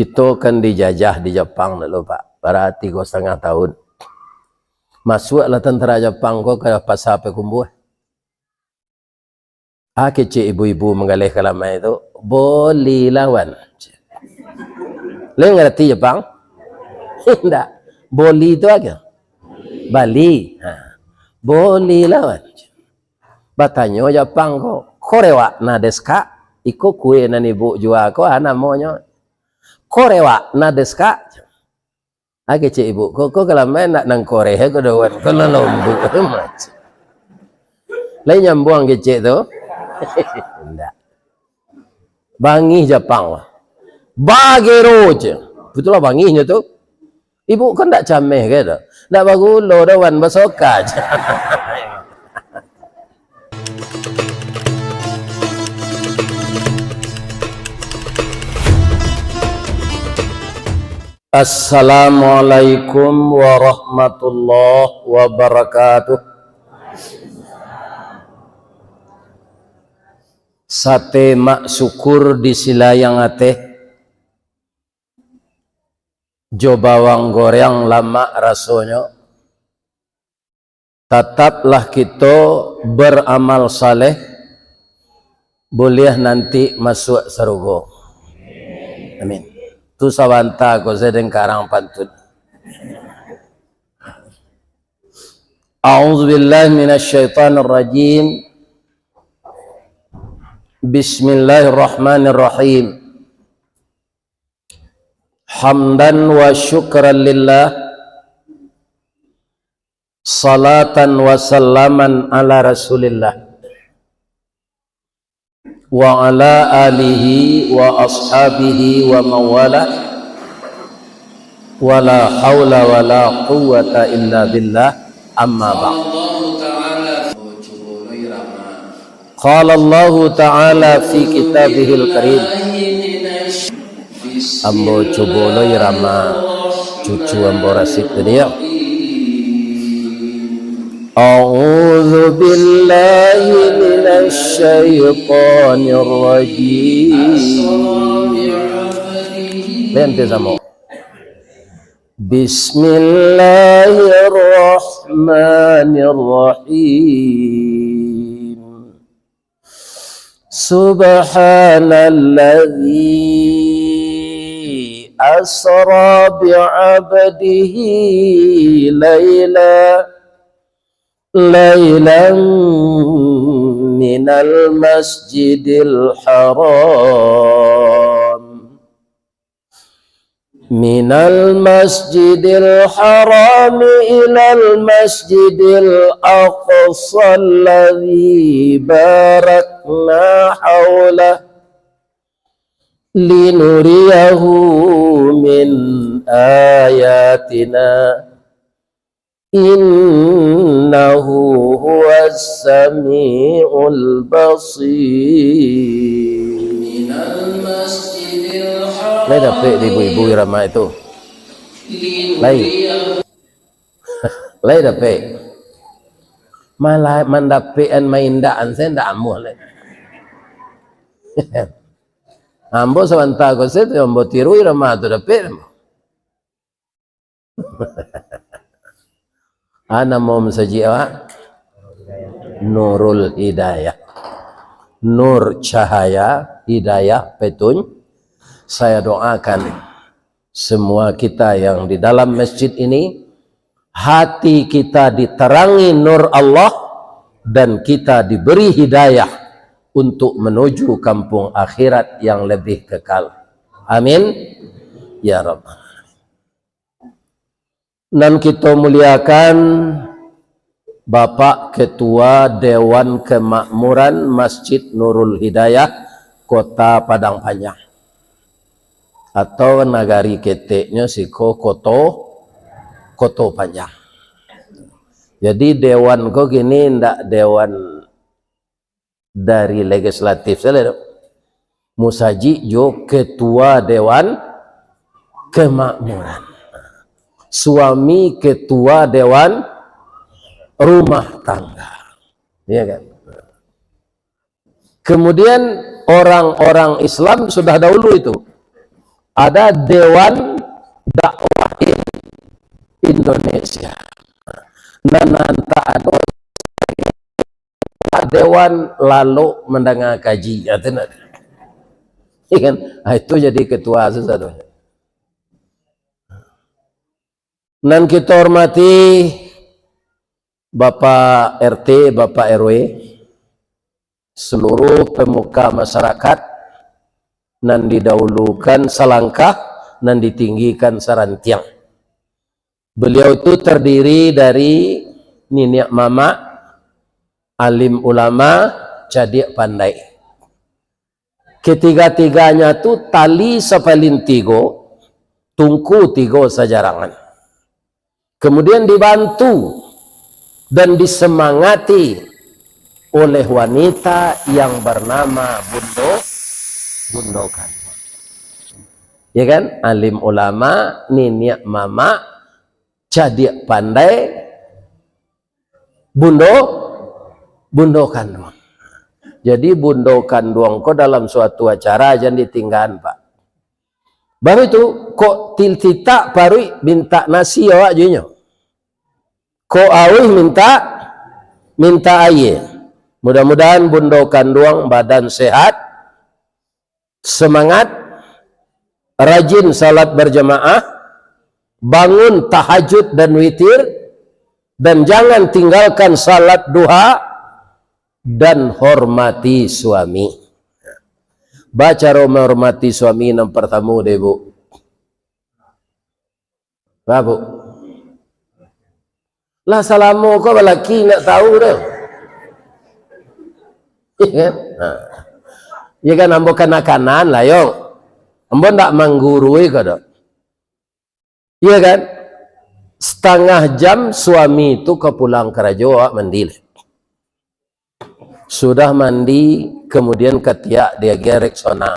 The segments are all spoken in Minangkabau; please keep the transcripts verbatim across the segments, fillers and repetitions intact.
Kito kan dijajah di Japang dulu, Pak. Bara tigo satangah tahun. Masuaklah tentara Japang ko ka Pasa Payakumbuah. Ah, kecek ibu-ibu manggaleh kalamai tu, "Boli lawan." Lai mangarati Japang? Indak. Boli tu apo? Bali. Ha. "Boli lawan." Batanyo Japang ko, "Korewak na desu ka?" Iko kue nan ibu jua ko, ah, namonyo. "Korewak na desu ka?" Ah, kecek ibu, "Ko, ko kalamai nak nan koreh, ko dawan, ko nan lombok." Lai nyambuang kecek tu? Indak. Bangih Japang lah. "Bagero," cek. Betul lah bangihnyo tu. Ibu kan ndak cameh ka tu. Ndak bagulo dawan, basoka, cek. Assalamualaikum warahmatullahi wabarakatuh. Sate mak sukur di silayang ateh, jo bawang goreng lamak rasonyo. Tataplah kito baramal saleh, buliah nanti masuak sarugo. Amin. Tu sabanta ko sadang karang pantun. A'udzubillahi minasyaitonirrajim. Bismillahirrahmanirrahim. Hamdan wa syukran lillah. Salatan wa salaman ala Rasulillah. Wa ala alihi wa ashabihi wa mawala. Wala haula wala quwwata illa billah. Amma ba'd. Qala Allahu ta'ala fi kitabihil karim. Ambo cubo lo irama cucu ambo Rasid tadi, yo. A'udzu billahi minasy syaithanir rajim. Lente samo. Bismillahirrahmanirrahim. Subhanalladzi asra bi'abdihi laila, lailan minal masjidil haram. Minal masjidil harami ilal masjidil aqsa alladzi barakna haulah linuriyahu min ayatina. Innahu huwas sami'ul basir. Lai dapek di ibu-ibu irama itu? Lai. Lai dapek. Malah mandapekan maindakan, saya ndak amuah lai. Ambo sabanta ko, saya tu ambo tiru irama tu dapek ambo. Ah, namo masajik awak? Nurul Hidayah. Nur cahaya, hidayah petunjuk. Saya doakan semua kita yang di dalam masjid ini, hati kita diterangi nur Allah dan kita diberi hidayah untuk menuju kampung akhirat yang lebih kekal. Amin. Ya Rabbal Alamin. Nan kito muliakan, Bapak Ketua Dewan Kemakmuran Masjid Nurul Hidayah Kota Padang Panjang, atau nagari keteknyo siko Koto, Koto Panjang. Jadi, dewan ko kini ndak dewan dari legislatif sajo tu. Musajik jo ketua Dewan Kemakmuran. Suami ketua Dewan Rumah Tangga. Ya kan? Kemudian orang-orang Islam sudah dahulu itu. Ada Dewan Dakwah In-, Indonesia. Nan antak ado dewan lalu mandanga kaji, ya, tu nak. Iya kan? Ah, itu jadi ketua sasadonyo. Nan kita hormati Bapak R T, Bapak R W, seluruh pemuka masyarakat, nan didahulukan salangkah, nan ditinggikan sarantiang. Beliau tu terdiri dari niniak mamak, alim ulama, cadiak pandai. Ketiga-tiganya tu tali sapalin tigo, tungku tigo sajarangan. Kemudian dibantu dan disemangati oleh wanita yang bernama Bundo, Bundo Kanduang. Ya kan? Alim ulama, niniak mamak, cadiak pandai, Bundo, Bundo Kanduang. Jadi, Bundo Kanduang ko dalam suatu acara jan ditinggaan, Pak. Baru itu, kok til-, titak paruik mintak nasi awak jo inyo. Kok auih mintak, mintak aia. Mudah-mudahan Bundo Kanduang badan sehat, semangat, rajin salat berjamaah, bangun tahajud dan witir, dan jangan tinggalkan salat duha, dan hormati suami. Bacaro menghormati suami nan pertamo deh, Bu. Ba, Bu. Lah salamo ko balaki ndak tahu doh. Iya kan? Ha. Iya kan, ambo kanak-kanak lah, yo. Ambo ndak manggurui ko doh. Iya kan? Setengah jam suami tu ka pulang karajo, awak mandi lah. Sudah mandi, kemudian katiak diagiah Rexona.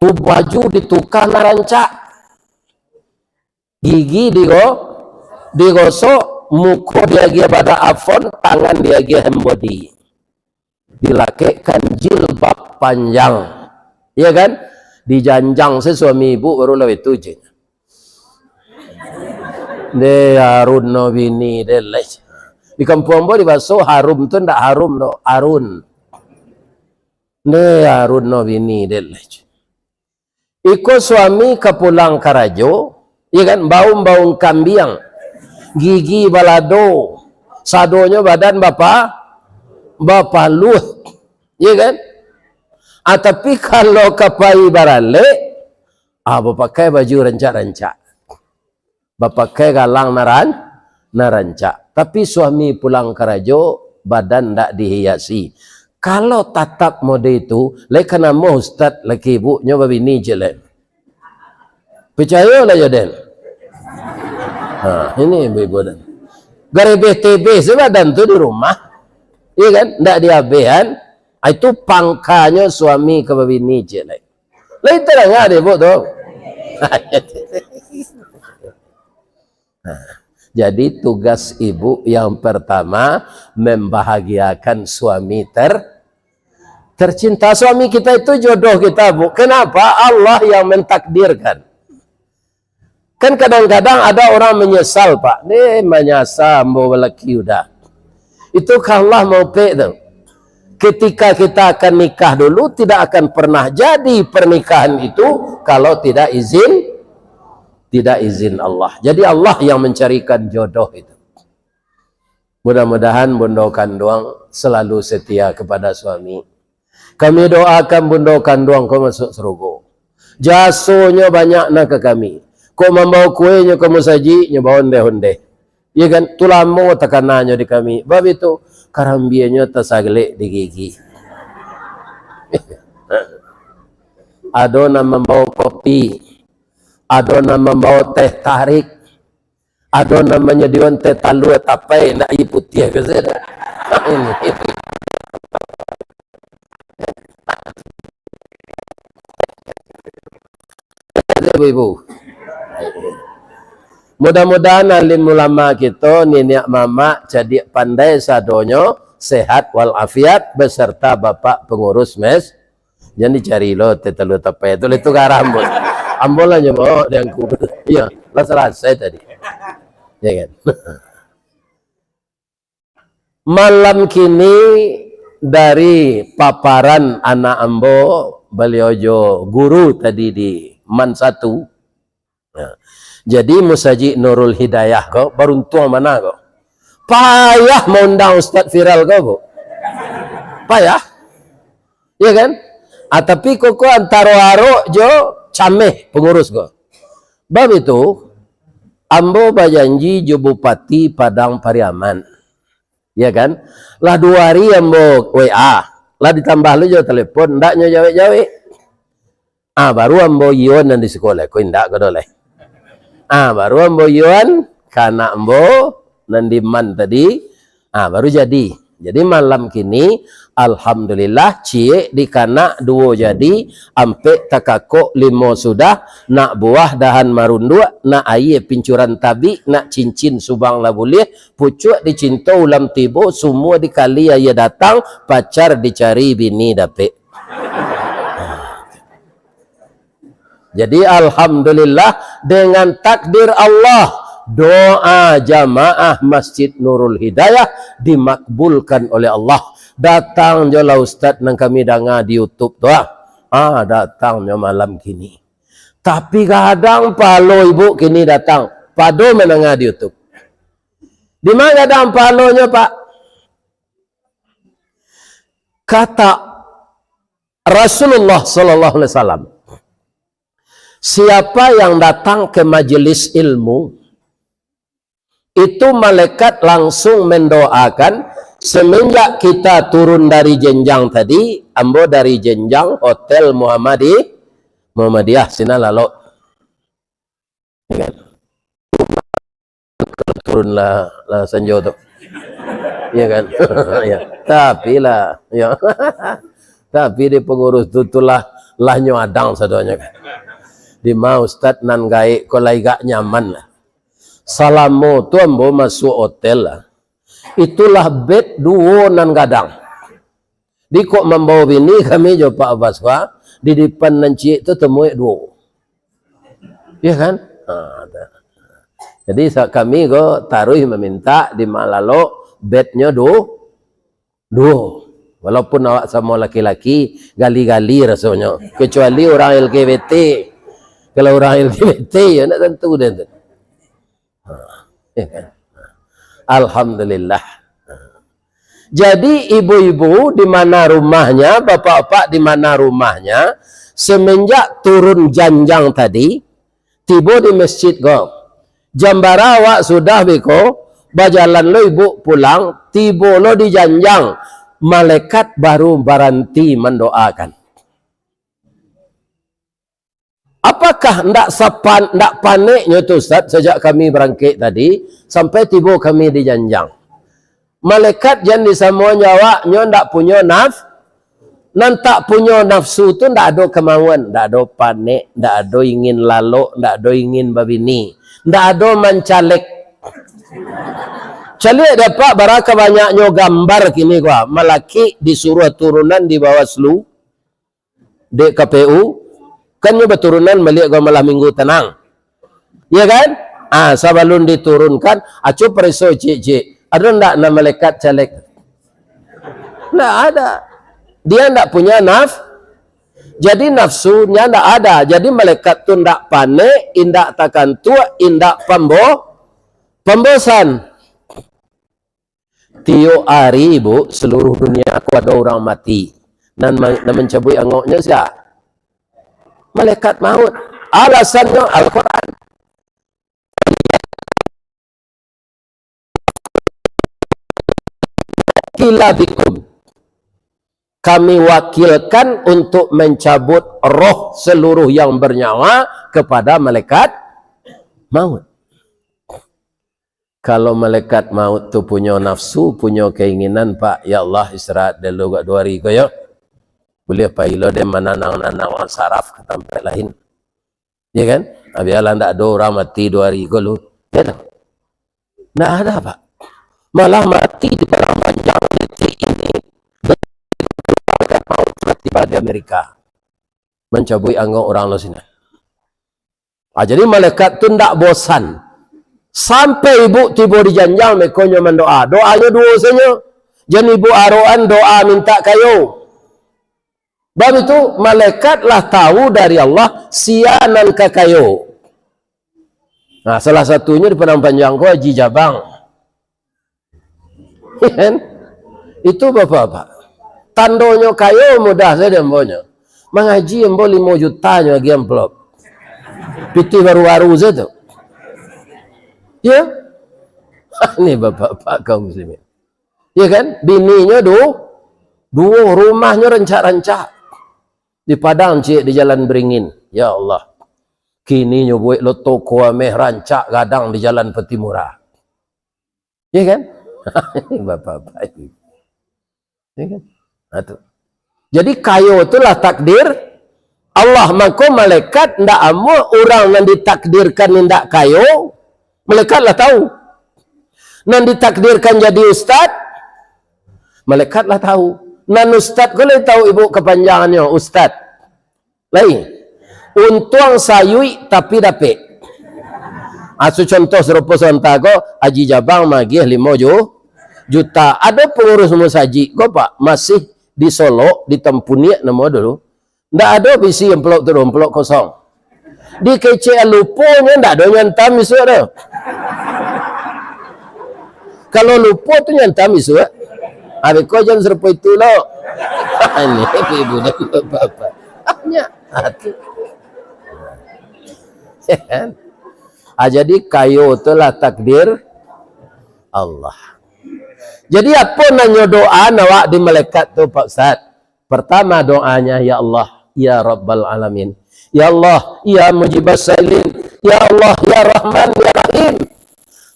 Tu baju ditukar nan rancak. Gigi digo-, digosok, muko diagiah badak Avon, tangan diagiah hand body. Dilakekkan jilbab panjang. Iya kan? Dijanjang se suami ibu, baru lah itu je. Deh, Arun no bini, deh, leh. Di kampuang ambo dibaso harum tu ndak harum doh, Arun. Deh, Arun no bini, deh, leh. Iko suami ka pulang karajo, iya kan, baun-baun kambiang, gigi balado, sadonyo badan bapa-, bapaluah, iya kan? Ah, tapi kalau ka pai baralek, ah, bapakai baju rancak-rancak. Bapakai galang naran-, narancak. Tapi suami pulang karajo, badan ndak dihiasi. Kalau tatap mode itu, lai ka namuah ustad laki ibu, nyo babini ciek lai. Picayolah jo den. Ha, ini ibu-ibu den. Garebeh tebeh se badan tu di rumah. Iya kan? Ndak diabehan. Ah, itu pangkanyo suami ka babini ciek lai. Lai tadanga dek ibu tu. Nah, jadi tugas ibu yang pertama membahagiakan suami ter-, tercinta. Suami kita itu jodoh kita, Bu. Kenapa? Allah yang mentakdirkan. Kan kadang-kadang ada orang menyesal, Pak. Deh, manyasa ambo balaki udah. Itu ka Allah maupek tu. Ketika kita akan nikah dulu, tidak akan pernah jadi pernikahan itu kalau tidak izin, tidak izin Allah. Jadi Allah yang mencarikan jodoh itu. Mudah-mudahan Bundo Kanduang selalu setia kepada suami. Kami doakan Bundo Kanduang ko masuk sarugo. Jasonyo banyak na ka kami. Kok mambao kuenyo ka musajik, nyo bao ondeh-ondeh. Iya kan? Tu lamo takananyo di kami. Bab itu, karambianyo tasagalek di gigi. Ado nan mambao kopi. Ado nan mambao teh tarik. Ado nan manyadiakan teh talua tapai, nak aia putiah biaso dak? Ibu-ibu. Mudah-mudahan alim ulama kito, niniak mamak, cadiak pandai sadonyo, sehat walafiat, beserta bapak pengurus mes-, Jan dicari lo teh talua tapeh tu, lah tu garah ambo. Ambo lah nyo bawa di angku. Iyo, lah salasai tadi. Ya kan? Malam kini dari paparan anak ambo, baliau jo guru tadi di Man satu. Ya. Jadi Musajik Nurul Hidayah ko, baruntuang bana ko. Payah maundang Ustaz Viral ko, Bu. Payah. Ya kan? Ah, tapi koko antaro arok jo cameh pangurus ko. Bab itu, ambo bajanji jo Bupati Padang Pariaman. Ya kan? Lah duo ari ambo W A, lah ditambah lu jo telepon, ndak nyo jawek-jawek. Ah, baru ambo iyo nan di siko lai, ko indak ko doh lai. Ah, baru ambo iyoan ka anak ambo nan di Man tadi. Ah, baru jadi. Jadi malam kini, alhamdulillah, ciek dikanak duo jadi, ampek takakok limo sudah, nak buah dahan marunduak, nak aia pincuran tabik, nak cincin subang lah buliah, pucuak dicinto ulam tibo, sumua dikali aia datang, pacar dicari bini dapek. Jadi, alhamdulillah, dengan takdir Allah, doa jamaah Masjid Nurul Hidayah dimakbulkan oleh Allah. Datang jolah ustaz nan kami danga di YouTube tu, ah. Ah, datang nyo malam kini. Tapi gadang palo ibu kini datang, pado mandanga di YouTube. Di ma gadang palonyo, Pak? Kata Rasulullah sallallahu alaihi wasallam, siapa yang datang ke majelis ilmu, itu malaikat langsung mendoakan, semenjak kita turun dari jenjang tadi, ambo dari jenjang Hotel Muhammadi-, Muhammadiyah, sinan lalok. Ya kan? Turun lah, lah sanjo tu. Ya kan? Ya. Tapi lah, ya. Tapi di pangurus tu, tu lah, lah nyo adang sadonyo kan. Di ma ustaz nan gaek ko lai gak nyaman lah. Salamo tu ambo masuak hotel lah. Itulah bed duo nan gadang. Di kok mambawa bini kami jo Pak Abbas ko, di dipan nan ciek tu tamuek duo. Ya kan? Ha, tu. Jadi, sa-, kami ko taruih maminta di ma lalok bednyo du-, duo. Walaupun awak samo laki-laki, gali-gali rasonyo. Kecuali urang L G B T. Kalau urang L G B T, ya ndak tantu deh tu. Ha, ya kan? Alhamdulillah. Jadi, ibu-ibu di mana rumahnya, bapak-bapak di mana rumahnya, semenjak turun janjang tadi, tibo di masjid ko, jam bara awak sudah beko, bajalan lo ibu pulang, tibo lo di janjang, malaikat baru baranti mandoakan. Apakah ndak sapan-, ndak paneknyo tu, Ustaz, sajak kami barangkek tadi, sampai tibo kami di janjang? Malaikat jan disamoan jo awak, nyo ndak punyo naf-, nan tak punyo nafsu tu ndak ado kamauan, ndak ado panek, ndak ado ingin lalok, ndak ado ingin babini, ndak ado mancalek. Caliak dapek bara ka banyaknyo gambar kini ko, malakik disuruah turunan di Bawaslu, dek K P U, kan nyo baturunan baliak ka malam minggu tanang. Ya kan? Ah, sabalun diturunkan, aco pareso ciek-ciek. Ado ndak nan malaikat caleg? Ndak ada. Dia ndak punya naf-, jadi nafsunya ndak ada. Jadi malaikat tu ndak panek, indak takantuak, indak pambo-, pambosan. Tiok ari, Bu, saluruh dunia ko ado urang mati. Nan ma-, nan mancabuik angoknyo sia? Malaikat maut. Alasannyo Al-Quran. Kila bikum. Kami wakilkan untuk mencabut roh seluruh yang bernyawa kepada malaikat maut. Kalau malaikat maut tu punyo nafsu, punyo keinginan, Pak, "Ya Allah, istirahat dulu agak duo ari ko, yo. Buliah pai lo den mananang-nanang wan saraf ka tampek lain." Ya kan? Ah, bialah ndak ado urang mati duo ari ko lu. Ya toh? Ndak ada, Pak. Malah mati di padang panjang detik ini. Maut tiba di Amerika. mancabuik angok urang lo sinan. Ah, jadi malaikat tu ndak bosan. Sampai ibu tibo di janjang, mako nyo mandoa. Doanyo duo sajo. Jan ibu aroan doa mintak kayo. Bab itu, malaikat lah tahu dari Allah sia nan ka kayo. Nah, salah satunyo di Padang Panjang ko Haji Jabang. Kan? Itu bapak-bapak. Tandonyo kayo mudah sajo ambonyo. Mangaji ambo limo juta nyo agiah amplop. Pitih baru-baru sajo tu. Ya? Ini bapak-bapak kaum muslimin. Ya kan? Bininyo du-, duo, rumahnyo rancak-rancak. Di Padang ciek di Jalan Beringin. Ya Allah. Kini nyo buek lo toko ameh rancak gadang di Jalan Patimura. Ya kan? Bapak-bapak itu. Ya kan? Nah, tu. Jadi kayo tu lah takdir Allah, mako malaikat ndak amuah urang nan ditakdirkan indak kayo, malaikat lah tahu. Nan ditakdirkan jadi ustad, malaikat lah tahu. Nan ustad ko lai tahu ibu kapanjangannyo, ustad. Lai. Untuang sayuik tapi dapek. Asu contoh sarupo sonta ko, Haji Jabang magiah limo ju-, juta. Ado pangurus musajik ko, Pak, masih di Solok, di Tampuniak namo dulu. Ndak ado bisi amplop tu, amplop kosong. Dikecek luponyo, ndak ado nyantam isuak tu. Kalau lupo tu nyantam isuak. Abih ko jan sarupo itu lo. Ini ibu dan bapak. Banyak. Ah, tu. Ah, jadi kayo tu lah takdir Allah. Jadi apo nan nyo doa awak di malaikat tu, Pak Ustaz? Pertama doanya, "Ya Allah, ya Rabbal Alamin. Ya Allah, ya Mujibas Sailin. Ya Allah, ya Rahman, ya Rahim.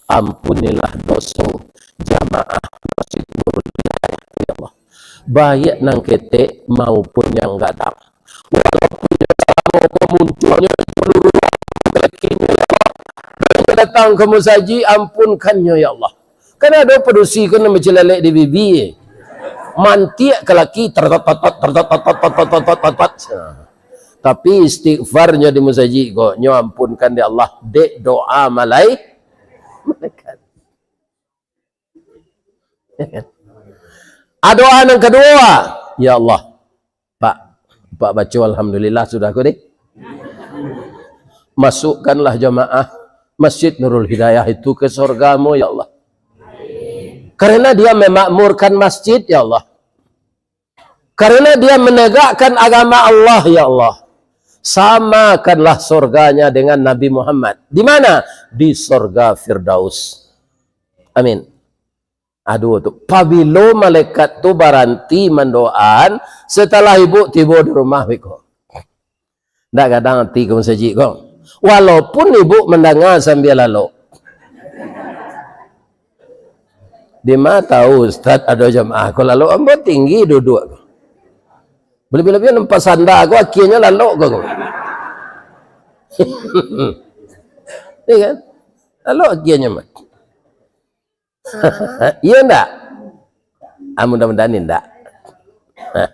Ampunilah doso jamaah Masjid Nurul Hidayah, ya Allah. Baik nan ketek maupun yang gadang. Walaupun yang samo ko muncuangnyo saluruh waktu, ya Allah. Datang ka musajik, ampunkannyo, ya Allah." Kan ado padusi ko nan bacilalek di bibi, mantiak ka laki, tertot, tot, tot, tertot, tot, tot, tot, tot, tot, tot, tot. Tapi istighfarnyo di musajik ko, nyo ampunkan dek Allah, dek doa malai-, malaikat. Ah, doa nan kaduo, ya Allah, Pak, Pak baco Alhamdulillah sudah ko deh. Masukkanlah jamaah Masjid Nurul Hidayah itu ke surga-Mu, ya Allah. Karena dia memakmurkan masjid, ya Allah. Karena dia menegakkan agama Allah, ya Allah. Samakanlah surganya dengan Nabi Muhammad. Di mana? Di surga Firdaus. Amin. Aduh tu, pabilo malaikat tu baranti mandoaan, setelah ibu tibo di rumah beko. Ndak gadang ati ka musajik ko. Walaupun ibu mandanga sambia lalok. Dima tahu ustaz ado jamaah ko lalok, ambo tinggi duduak ko. Lebih-lebih nampak sanda ko, akianyo lalok ko. Iya kan? Lalok akianyo mah. Iya ndak? Ah, mudah-mudahan indak. Nah,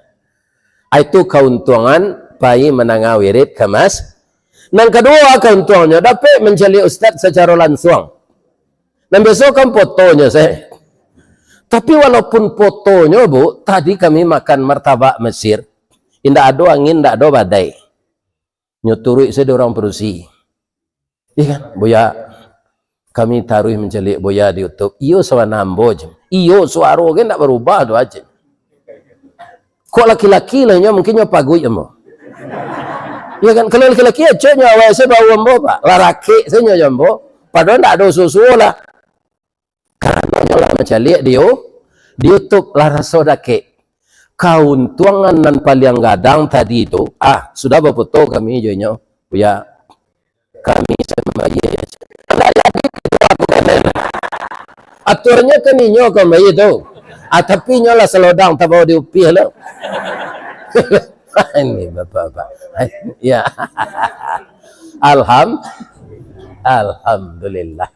itu kauntungan pai mandanga wirid ka mas-. Nan kaduo kauntungannya, dapek mancaliak ustaz sacaro lansuang. Nan biaso kan fotonyo sae. Tapi walaupun fotonyo, Bu, tadi kami makan martabak Mesir. Indak ado angin, indak ado badai. Nyo turuik sajo urang padusi. Iya kan? "Buya, kami taruih mancaliak Buya di YouTube." Iyo, sawana ambo je. Iyo, suaro kan ndak barubah tu aje. Kok laki-laki lah nyo, mungkin nyo paguik ambo. Iya kan? Kalau laki-laki acok nyo awak se bau ambo, Pak. Lah rakek sajo nyo ambo. Padahal ndak ado usuo-usuo lah. Karano nyo lah mancaliak di You-, di YouTube lah raso dakek. Kauntungan nan paliang gadang tadi tu, ah, sudah bafoto kami jo inyo, Buya, kami sambayang. Ndak jadi ketua aku kan. Atuarnyo kan inyo ka mambayia tu. Ah, tapi inyo lah salodang tabao di upiah lo. Ini bapak-bapak. Ya. Alham-, Alhamdulillah.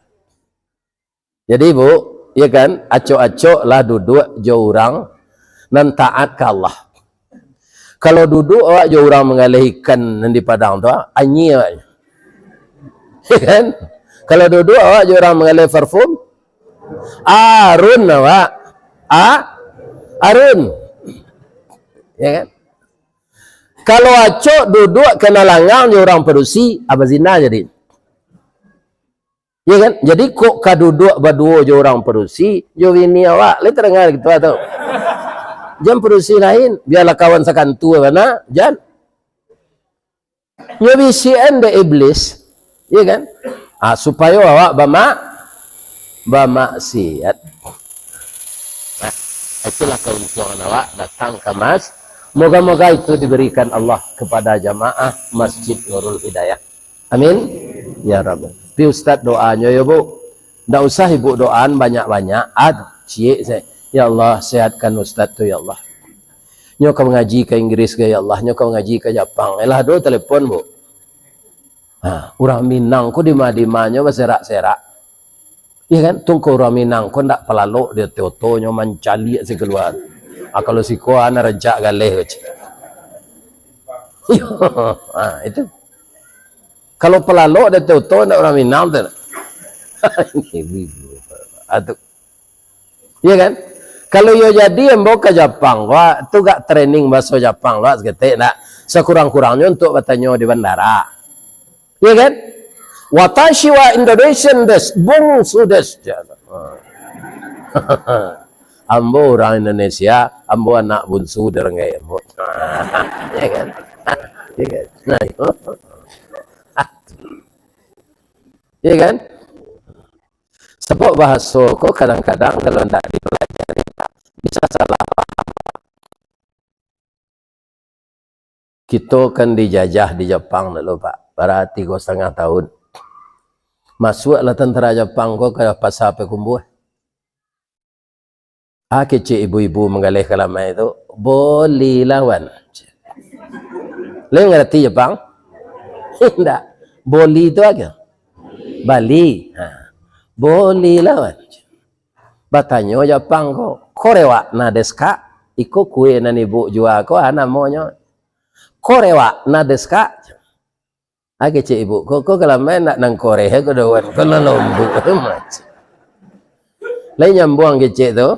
Jadi, Bu, ya kan, acok-acok lah duduak jo urang nan taat ka Allah. Kalau duduak awak jo urang manggaleh ikan nan di Padang tu, ah, anyia awaknyo. Ya kan? Kalau duduak awak jo urang manggaleh parfum, arun awak. Ah, arun. Ya kan? Kalau acok duduak kanai langang jo urang padusi, ah, bazina jadi. Ya kan? Jadi, kok ka duduak baduo jo urang padusi, jo bini awak, lai tadanga gitu tu. Jan padusi lain, bialah kawan sakantua bana, jan. Nyo bisiakan dek iblis, ya kan? Ah, supayo awak bamak-, bamaksiat. Nah, itulah kauntungan awak datang ka mas-, moga-moga itu diberikan Allah kepada jamaah Masjid Nurul Hidayah. Amin. Ya Rabb. Pi ustaz doanyo yo, Bu. Ndak usah ibu doaan banyak-banyak. Ah, ciek saja. Ya Allah, sehatkan ustaz tu, ya Allah. Nyo ka mangaji ka Inggris ga, ya Allah. Nyo ka mangaji ka Japang. Elah, do telepon, Bu. Ha, urang Minang ko dima-dimanyo baserak-serak. Iya kan? Tungko urang Minang ko ndak palalok di oto-otonyo mancaliak si kalua. Ah, kalau siko ana rancak galeh ko, cik. Iyo, ha, itu. Kalau palalok di oto-oto ndak urang Minang tu. Atu. Iya kan? Kalau iyo jadi ambo ka Japang, wah, tu gak training baso Japang lah saketek ndak? Sakurang-kurangnyo untuk batanyo di bandara. Iya kan? Watashi wa Indonesian desu, bungsu desu. Ambo urang Indonesia, ambo anak bunsu dari ambo. Iya kan? Iya kan? Nah, iya kan? Sabab bahaso ko kadang-kadang kalau ndak dipelajari, bisa salah paham. Kito kan dijajah di Japang dulu, Pak. Bara tigo satangah tahun. Masuaklah tentara Japang ko ka Pasa Payakumbuah. Ah, kecek ibu-ibu manggaleh kalamai tu, "Boli lawan." Lai mangarati Japang? Indak. Boli tu apo? Bali. Ha. "Boli lawan." Batanyo Japang ko, "Kore wa na desu ka?" Iko kue nan ibu jua ko, ah, namonyo. "Kore wa na desu ka?" Ah, kecek ibu, "Ko, ko kalamai nak nan koreh ko doh wan, ko nan lombuak." Lai nyambuang kecek tu?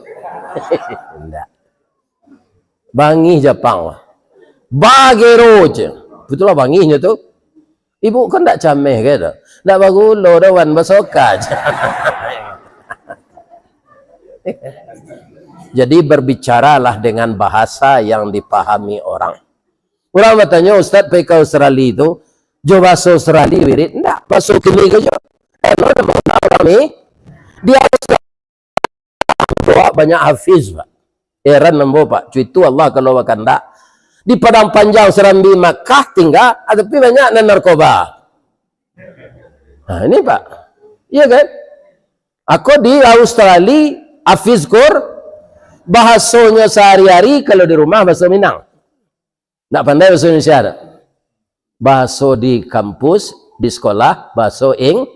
Indak. Bangih Japang lah. "Bagero," cek. Betul lah bangihnyo tu. "Ibu kan ndak cameh ke tu? Ndak bagulo doh wan, basoka," cek. Jadi berbicaralah dengan bahasa yang dipahami orang. Urang batanyo, "Ustaz, pai ka Australia tu, jo baso Australia wirid?" Ndak, baso kini ko jo. Eh, lo namo urang ni? Di Australia, banyak hafiz, Pak. Heran ambo, Pak. Cuitu Allah kalau bakandak. Di Padang Panjang, Serambi, Makkah tingga, ah, tapi banyak nan narkoba. Nah, ini, Pak. Iya kan? Ako di Australia, hafiz Qur, bahasonyo sehari-hari kalau di rumah bahaso Minang. Ndak pandai bahaso Indonesia tu. Bahaso di kampus, di sekolah, bahaso Ing-,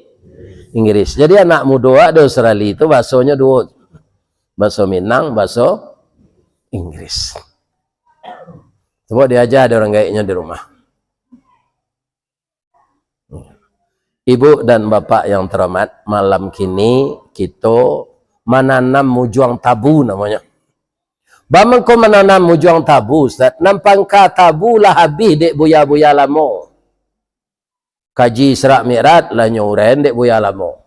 Inggris. Jadi anak mudo awak di Australia tu bahasonyo duo. Bahaso Minang, bahaso Inggris. Cubo diaja dek urang gaeknyo di rumah. Ibu dan bapak yang terhormat, malam kini kito mananam mujuang tabu namonyo. Bamangko mananam mujuang tabu, Ustaz? Nan pangka tabu lah abih dek buya-buya lamo. Kaji Isra Mi'raj lah nyo uraian dek buya lamo.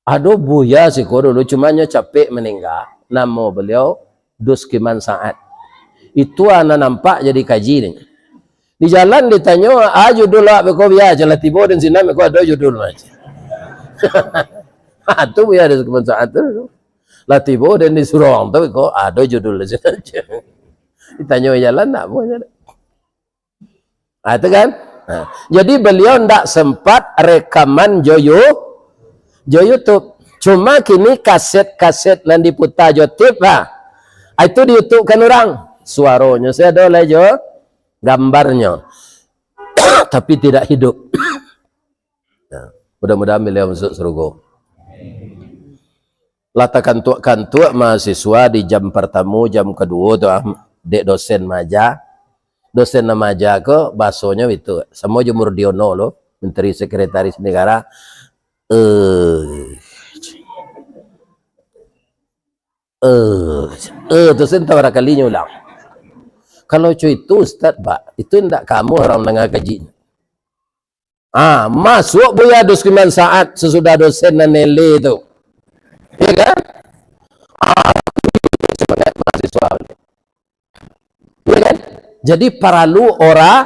Ado buya siko dulu, cuma nyo capek maningga. Namo baliau Duskiman Sa'ad. Itu a nan nampak jadi kaji ni. Di jalan ditanyo, "A judul awak beko buya?" Jan lah tibo den sinan, beko ado judul mah. Ha, tu buya Duskiman Sa'ad tu. Lah tibo den di surau tu, beko ado judul di sinan. Ditanyo jalan, nak apo nyo. Ah, itu kan? Nah, jadi beliau ndak sempat rekaman jo You-, jo YouTube. Cuma kini kaset-kaset nan diputa jo tape, ha. Ah, itu di YouTube kan urang. Suaronyo sajo ado lai jo gambarnyo. Tapi tidak hidup. Nah, mudah-mudahan beliau masuk surga. Lah takantuak-kantuak mahasiswa di jam partamo, jam kaduo tu, ah, dek dosen maaja. Dosen nan maaja ko, basonyo itu. Samo jo Murdiono lo, Menteri Sekretaris Negara. Eh. Eh, eh, tu sen tahu barakalinyo ulang. Kalau co itu, Ustaz, Pak, itu ndak kamu orang mandanga kaji. Ah, masuk Buya Duskiman Saat sesudah dosen nan nele tu. Ya kan? Ah, semangat mahasiswa. Ya kan? Jadi, paralu ora-,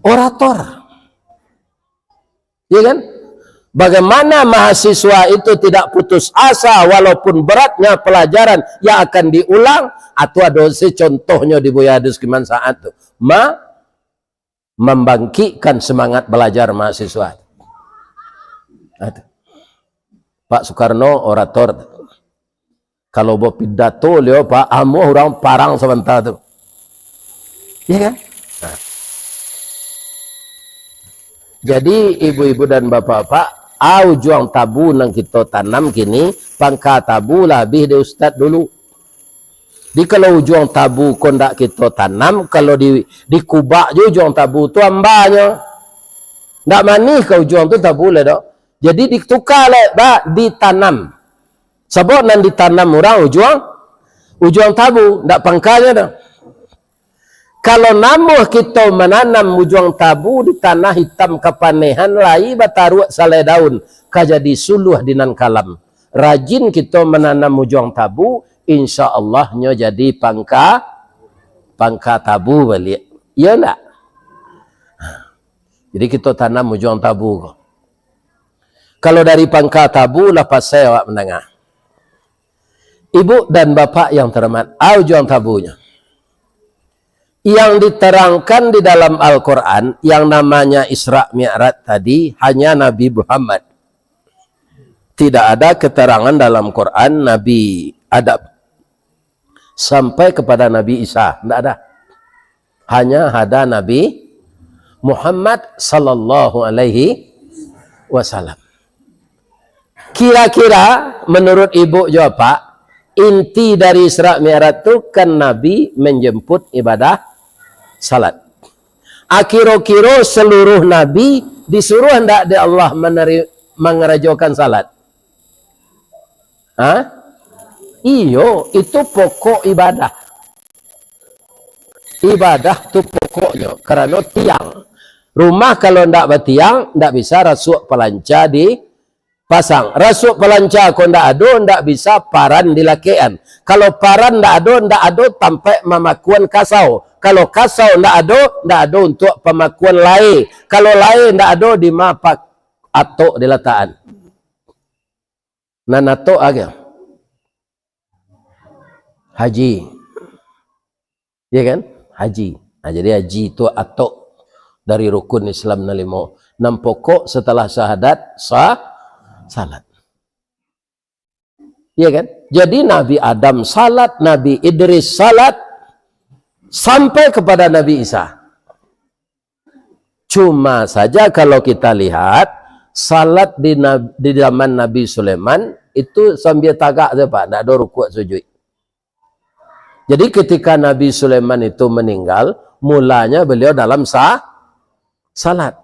orator. Ya kan? Bagaimana mahasiswa itu tidak putus asa walaupun beratnya pelajaran yang akan diulang, atau ado se contohnyo di Buya Duskiman Saat tu. Ma-, membangkitkan semangat belajar mahasiswa. Nah, tu. Pak Soekarno orator. Kalau bapidato liau, Pak, amuah urang parang sabanta tu. Ya kan? Nah. Jadi, ibu-ibu dan bapak-bapak, ah, ujuang tabu nan kito tanam kini, pangka tabu lah abih di ustad dulu. Jadi, kalau ujuang tabu ko ndak kito tanam, kalau di, dikubak jo ujuang tabu tu ambanyo. Ndak manih ka ujuang tu tabu lai doh. Jadi, dituka lai, ba, ditanam. Sabab nan ditanam urang ujuang, ujuang tabu, ndak pangkanyo doh. Kalau namuah kito mananam ujuang tabu di tanah itam kapanehan, lai bataruak salai daun, ka jadi suluah di nan kalam. Rajin kito mananam ujuang tabu, insya Allah nyo jadi pangka, pangka tabu baliak. Iyo ndak? Jadi kito tanam ujuang tabu ko. Kalau dari pangka tabu lah pasai awak mandanga. Ibu dan bapak yang terhormat, ah, ujuang tabunyo. Yang diterangkan di dalam Al-Quran, yang namanya Isra Mi'raj tadi, hanya Nabi Muhammad. Tidak ada keterangan dalam Quran Nabi Adam sampai kepada Nabi Isa, ndak ada. Hanya ada Nabi Muhammad sallallahu alaihi wasallam. Kira-kira menurut ibu jo apak, inti dari Isra Mi'raj tu kan Nabi menjemput ibadah salat. Akiro-kiro seluruh nabi disuruh ndak dek Allah maneri-, mangarajokan salat? Ha? Iyo, itu pokok ibadah. Ibadah tu pokoknyo, karano tiang. Rumah kalau ndak batiang, ndak bisa rasuak palanca dipasang. Rasuak palanca ko ndak ado, ndak bisa paran dilakekan. Kalau paran ndak ado, ndak ado tampek mamakuan kasau. Kalau kasau ndak ado, ndak ado untuak pamakuan lae. Kalau lae ndak ado, dima pak-, atok dilatakan? Nan atok aja. Haji. Ya kan? Haji. Nah, jadi haji tu atok dari rukun Islam nan limo. Nan pokok setelah syahadat, sa-, salat. Ya kan? Jadi Nabi Adam salat, Nabi Idris salat, sampai kepada Nabi Isa. Cuma saja kalau kita lihat, salat di Nab-, di zaman Nabi Sulaiman itu sambil tagak saja, Pak, ndak ada rukuk sujud. Jadi ketika Nabi Sulaiman itu meninggal, mulanya beliau dalam sa-, salat.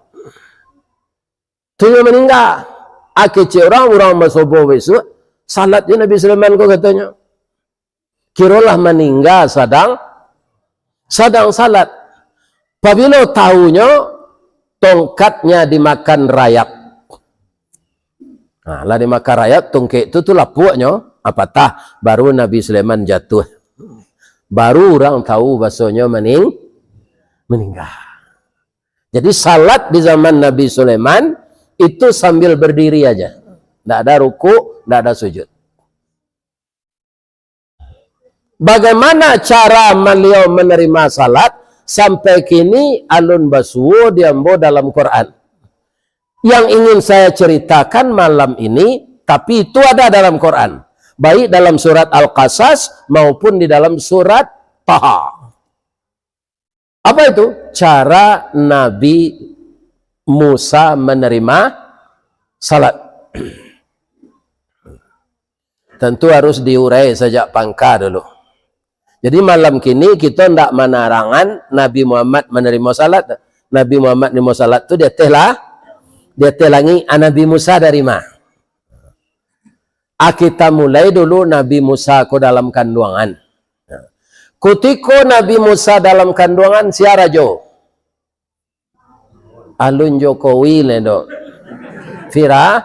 Tu nyo maningga. Ah, kecek urang, urang basobo bisuak, salat je Nabi Sulaiman ko katonyo. Kirolah maningga sadang, sadang salat. Pabilo tahunyo, tongkatnya dimakan rayap. Nah, lah dimakan rayap, tungkek tu, tu lapuaknyo, ah, patah. Baru Nabi Sulaiman jatuah. Baru urang tahu basonyo maning-, maningga. Jadi, salat di zaman Nabi Sulaiman itu sambil berdiri aja. Ndak ada rukuk, ndak ada sujud. Bagaimana cara beliau menerima salat? Sampai kini alun basuo di ambo dalam Quran. Yang ingin saya ceritakan malam ini, tapi itu ada dalam Quran. Baik dalam surat Al-Qasas maupun di dalam surat Taha. Apa itu? Cara Nabi Musa menerima salat. Tentu harus diurai sajak pangka dulu. Jadi malam kini kito ndak manarangan Nabi Muhammad manarimo salat. Nabi Muhammad narimo salat tu di ateh lah, di ateh langik. Ah, Nabi Musa dari ma? Ah, kita mulai dulu Nabi Musa ko dalam kanduangan. Kutiko Nabi Musa dalam kanduangan, sia rajo? Alun Jokowi lai do. Fira-,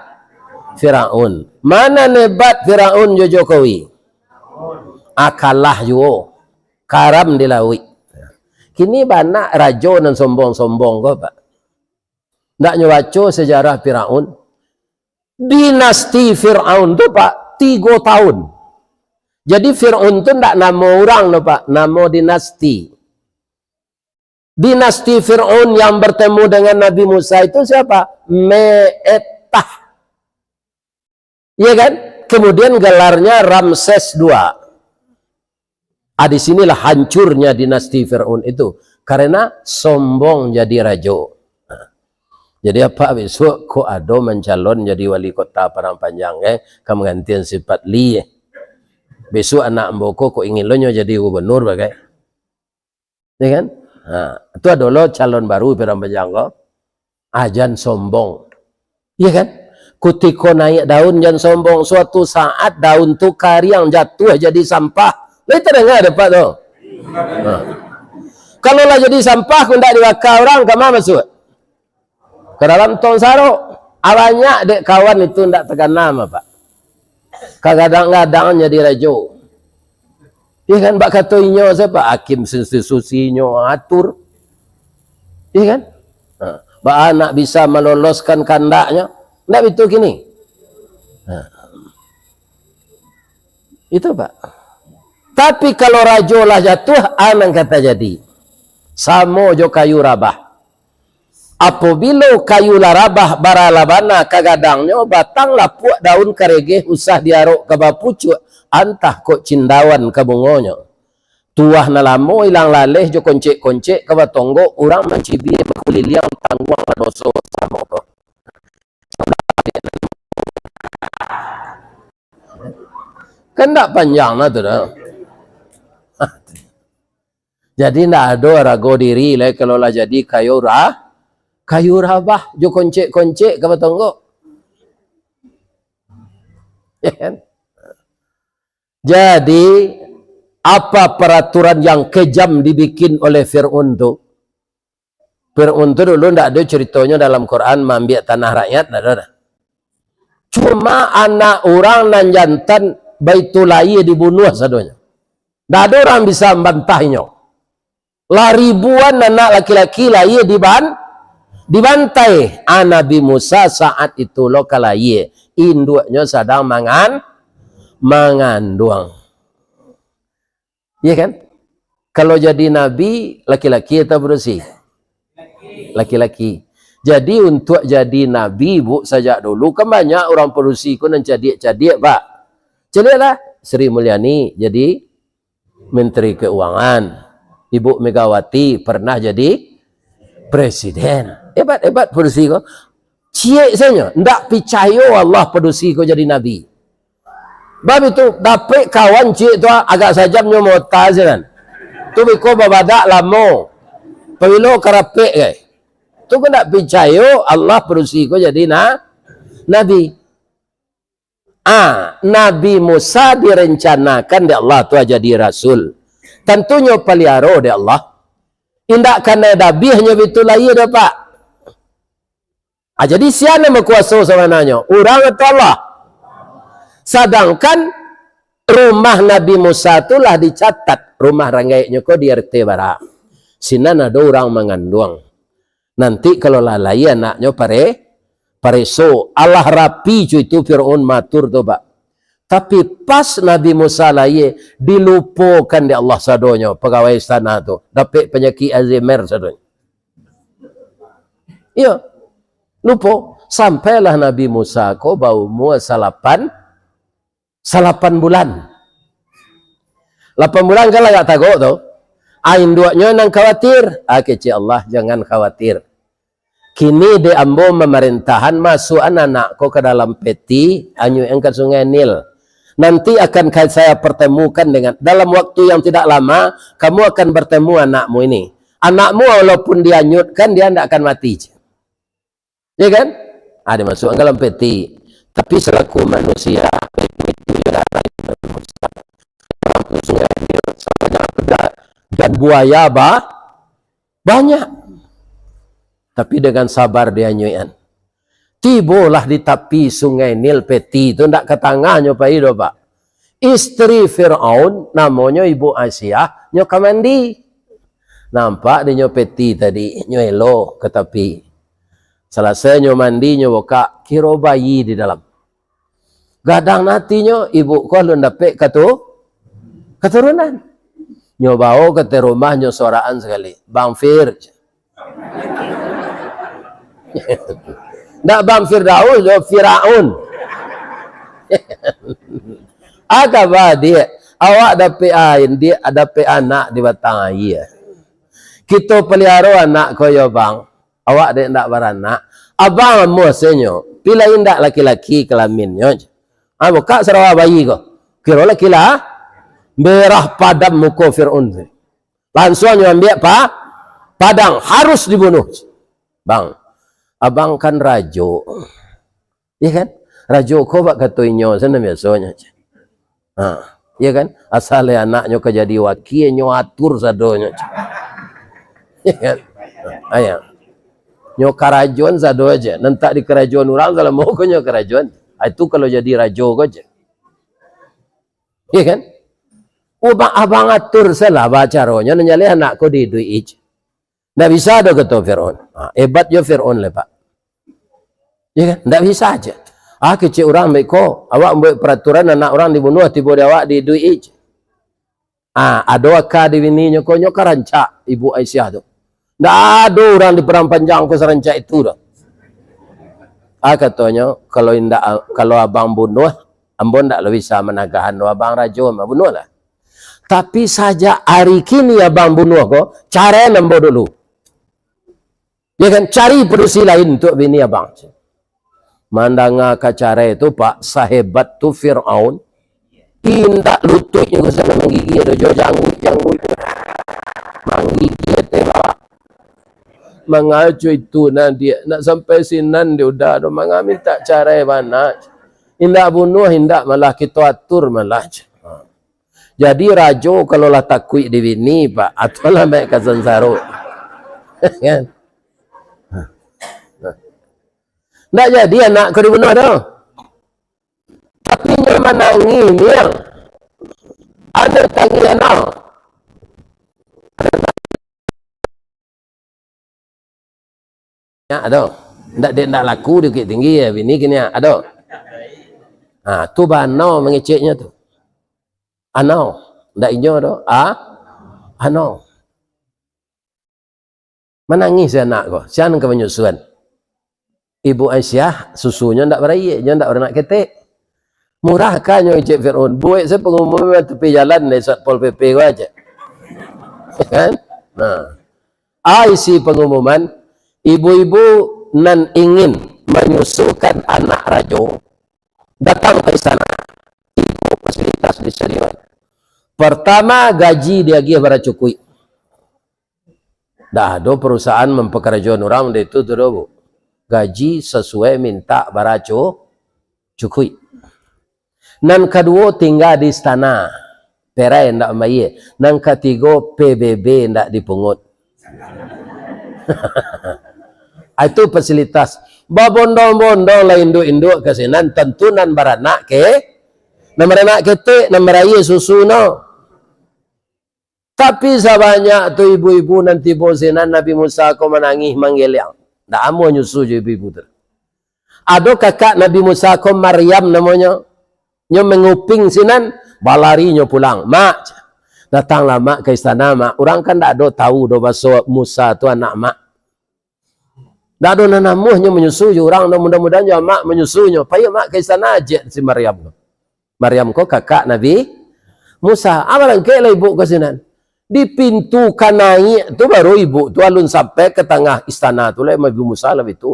Firaun. Mana hebat Firaun jo Jokowi? Ah, kalah juo. Karam di lauik. Kini banyak rajo nan sombong-sombong ko, Pak. Ndak nyo baco sejarah Firaun. Dinasti Firaun tu, Pak, tigo tahun. Jadi Firaun tu ndak namo urang do, Pak, namo dinasti. Dinasti Firaun yang bertemu dengan Nabi Musa itu siapa? Meetah. Iya kan? Kemudian gelarnya Ramses dua. Ah, di sinilah hancurnya dinasti Firaun itu, karena sombong jadi rajo. Nah, jadi apa besok kok ado mancalon jadi wali kota Padang Panjang, eh, ka manggantian si Fadli, eh. Besok anak ambo ko kok ingin lo nyo jadi gubernur bagai. Ya kan? Ha, tu ado lo calon baru Padang Panjang ko. Ah, jan sombong. Iya kan? Kutiko naik daun, jan sombong. Suatu saat daun tu kariang, jatuah jadi sampah. Lai tadanga dek Apak tu? Ha. Kalau lah jadi sampah, kok ndak dibaka urang, ka ma masuak? Ka dalam tong sarok. Ah, banyak dek kawan itu ndak takana mah, Pak. Kagadang-gadang jadi rajo. Iya kan, bak kato inyo sajo, Pak, hakim konstitusi inyo atur. Iya kan? Ha, baa nak bisa maloloskan kandaknyo? Ndak bitu kini? Ha. Itu, Pak. Tapi kalau rajo lah jatuah, a nan ka tajadi? Samo jo kayu rabah. Apobilo kayu lah rabah, bara lah bana ka gadangnyo, batang lapuak, daun karegeh, usah diarok ka bapucuak, antah kok cindawan ka bungonyo. Tuah nan lamo ilang laleh jo koncek-koncek ka batonggok, urang mancibia bakuliliang, tangguanglah doso samo ko. Kan ndak panjang lah tu dah. Jadi ndak ado arago diri lai kalau lah jadi kayu ra-, kayu rabah jo koncek-koncek ka batonggok. Ya kan? Jadi, apa peraturan yang kejam dibikin oleh Firaun tu? Firaun tu dulu ndak ado ceritonyo dalam Quran maambiak tanah rakyat, ndak ado dah. Cuma anak urang nan jantan baitu lahia dibunuah sadonyo. Ndak ado urang bisa mambantahnyo. Lah ribuan anak laki-laki lahia diban-, dibantai. Ah, Nabi Musa saat itu lo ka lahia, induaknyo sadang mangan-, manganduang. Iya kan? Kalau jadi nabi, laki-laki atau padusi? Laki-laki. Jadi, untuak jadi nabi, Bu, sajak dulu, kan banyak urang padusi ko nan cadiak-cadiak, Pak. Caliaklah, Sri Mulyani jadi Menteri Keuangan. Ibu Megawati pernah jadi presiden. Hebat-hebat padusi ko. Ciek sajo, ndak picayo Allah padusi ko jadi nabi. Bab itu, dapek kawan ciek tu, agak sajam nyo mota sinan. Tu biko babadak lamo. Pabilo karapek, kai? Tu ko ndak picayo Allah padusi ko jadi na-, nabi. Ah, Nabi Musa direncanakan dek Allah tu jadi rasul. Tantunyo paliaro dek Allah. Indak kanai dabiahnyo bitu lahia doh, Pak. Ah, jadi sia nan bakuaso sabananyo? Urang atau Allah? Sadangkan rumah Nabi Musa tu lah dicatat, rumah ranggaiknyo ko di R T bara. Sinan ado urang manganduang. Nanti kalau lah lahia anaknyo pare-, pareso, alah rapi co itu Firaun maatur tu, Pak. Tapi pas Nabi Musa lahia, dilupokan dek Allah sadonyo pagawai istana tu, dapek panyakik Alzheimer sadonyo. Iyo, lupo. Sampailah Nabi Musa ko baumua salapan, salapan bulan. Lapan bulan kan lah agak tagok tu. Ah, induaknyo nan khawatir. Ah, kecek Allah, jangan khawatir. Kini dek ambo mamarentahan, masuakan anak ko ka dalam peti, anyuikan ka Sungai Nil. Nanti akan ka-, saya pertemukan dengan, dalam waktu yang tidak lama, kamu akan bertemu anakmu ini. Anakmu walaupun dianyutkan, dia ndak akan mati. Ya kan? Ada masuk dalam peti. Tapi selaku manusia, itu juga ada. Dan buaya ba-, banyak. Tapi dengan sabar dianyuikan. Tibolah di tapi Sungai Nil peti tu, ndak ka tangahnyo pai doh, Pak. Isteri Firaun, namonyo Ibu Asiah, nyo ka mandi. Nampak dinyo peti tadi, nyo elo ka tapi. Salasai nyo mandi, nyo bukak, kiro bayi di dalam. Gadang atinyo, ibu ko alun dapek katu-, katurunan. Nyo bao ka ateh rumah, nyo sorakan sakali. "Bang Fir." Ndak Bang Firdaus, yo, Firaun. Aga ba, Diak. Awak dapek ain, Diak, dapek anak di batang aia. Kito paliaro anak ko yo, Bang. Awak dek ndak baranak. Abang amuah senyo, pilih indak laki-laki kelaminnyo. Ah, bukak sarawa bayi ko. Kiro laki lah. Merah padam muko Fir'aun. Lansuang nyo ambiak pa-, padang, harus dibunuh. "Bang, abang kan rajo." Iya kan? Rajo ko bak kato inyo, sana biasonyo. Ha, iya kan? Asal anaknyo ka jadi wakil, nyo atur sadonyo. Iya kan? Ayo. Nyo karajoan sado aja. Nan tak dikarajoan urang, salamo ko nyo karajoan. Ah, itu kalau jadi rajo ko aja. Iya kan? Abang, abang atur salah bacaronyo, nan jaleh anak ko diiduik-i. Ndak bisa doh, kato Firaun. Ha, hebat jo Firaun lai, Pak. Ya kan? Ndak bisa aja. Ah, kecek urang baik ko. Awak buek peraturan, anak urang dibunuh, tibo di awak diiduik-i. Ah, ado aka di bininyo ko, nyo ka rancak Ibu Aisyah tu. Ndak ado urang di Padang Panjang ko sarancak itu doh. Ah, katonyo, kalau indak, kalau abang bunuh, ambo ndak lo bisa managahan doh, abang rajo mah, bunuhlah. Tapi sajak ari kini abang bunuh ko, caraian ambo dulu. Ya kan, cari padusi lain untuak bini abang. Mandanga ka carai tu, Pak, sahebat tu Firaun, indak lutuiknyo ka sinan manggigih, ado jo jangguik-jangguik. Manggigih tembak. Mangaco itu nan dia, nak sampai sinan dia udah tu, manga minta carai bana. Indak bunuh, indak malah, kito atur malah. Jadi, rajo kalau lah takuik di bini, Pak, atau lah naik ka sansaro. Kan? Ndak jadi anak ko dibunuh tu. Tapi nyo manangih, Niang. Ado tangih anau. Nyo ado. Ndak, dek ndak laku di Bukittinggi, ya, bini kini ado. Ha, tu bana mangeceknyo tu. Anau. Ndak inyo do. Ah? Anau. Manangih si anak ko. Sia nan ka manyusuan. Ibu Aisyah, susunyo ndak baraia, nyo ndak baranak ketek. Murah ka nyo, kecek Firaun. Buek sajo pangumuman tepi jalan dari Satpol P P ko aja. Kan? Nah. Ah, isi pangumuman, ibu-ibu nan ingin manyusukan anak rajo, datang ka istana. Tigo fasilitas disadiakan. Partamo, gaji diagiah bara cukuik. Ndak ado parusahaan mampakarajoan urang dek itu tu doh, Bu. Gaji sasuai mintak bara cu-, cukuik. Nan kaduo, tingga di istana. Perai ndak mambayia. Nan katigo, P B B ndak dipungut. Itu fasilitas. Babondong-bondong lah induak-induak ka sinan, tantu nan baranak ke, nan baranak ketek, nan baraia susu no. Tapi sabanyak tu ibu-ibu nan tibo sinan, Nabi Musa ko manangih manggeliang. Ndak amuah nyusu jo ibu-ibu tu. Ado kakak Nabi Musa ko, Maryam namonyo. Nyo manguping sinan, balari nyo pulang. "Mak," cak, "datanglah, Mak, ka istana, Mak. Urang kan ndak ado tahu doh baso Musa tu anak Mak." Ndak ado nan namuah nyo manyusu jo urang, mudah-mudahan jo amak manyusu nyo. Payi amak ka istana, ajak si Maryam ko. Maryam ko kakak Nabi Musa. Ah, barangkeklah ibu ka sinan. Di pintu ka naiak tu, baru ibu tu alun sampai ka tangah istana tu, lah Nabi Musa lah itu.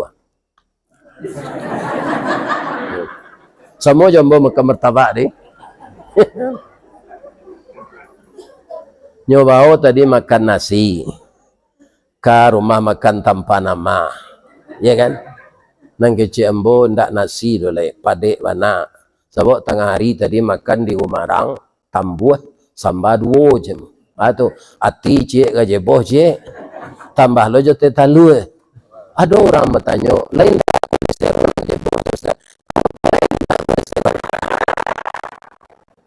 Samo jo ambo makan martabak di. Nyo bao tadi makan nasi ka rumah makan tanpa nama, ya kan? Nan kecek ambo ndak nasi tu lai, padek bana. Sabab tangah hari tadi makan di rumah arang, tambuah samba duo je. Ah tu, ati ciek ka jeboh ciek, tambah lo jo teh talua. Ado urang batanyo, "Lain tak kolesterol jeboh tu, Ustaz?"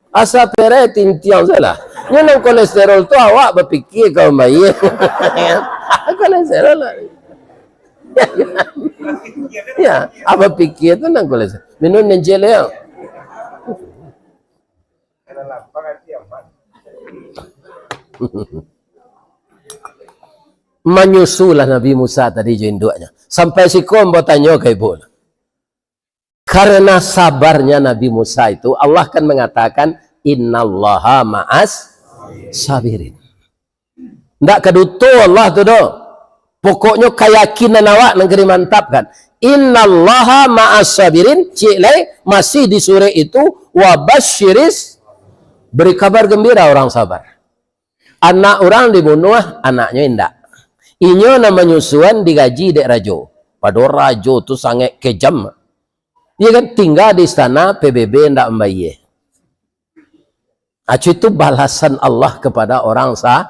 Asa perai tintiang salah. Nyo nan kolesterol tu awak bapikia ka mambayia. Kolesterol lah. Ya, apa pikir tu nan kolesterol? Minum nan ciek lai. Manyusulah Nabi Musa tadi jo induaknyo. Sampai siko ambo tanyo ka ibu. Karena sabarnya Nabi Musa itu, Allah kan mengatakan, "Innallaha ma'as sabirin." Ndak kaduto Allah tu doh. Pokoknyo kayakinan awak nan ka dimantapkan. "Innallaha ma'as sabirin," ciek lai, masih di surek itu, "wa basyiris," beri kabar gembira orang sabar. Anak urang dibunuah, anaknyo indak. Inyo nan manyusuan digaji dek rajo. Padahal rajo tu sangaik kejam. Iya kan? Tingga di istana, P B B ndak mambayia. Acu itu balasan Allah kepada orang sa-,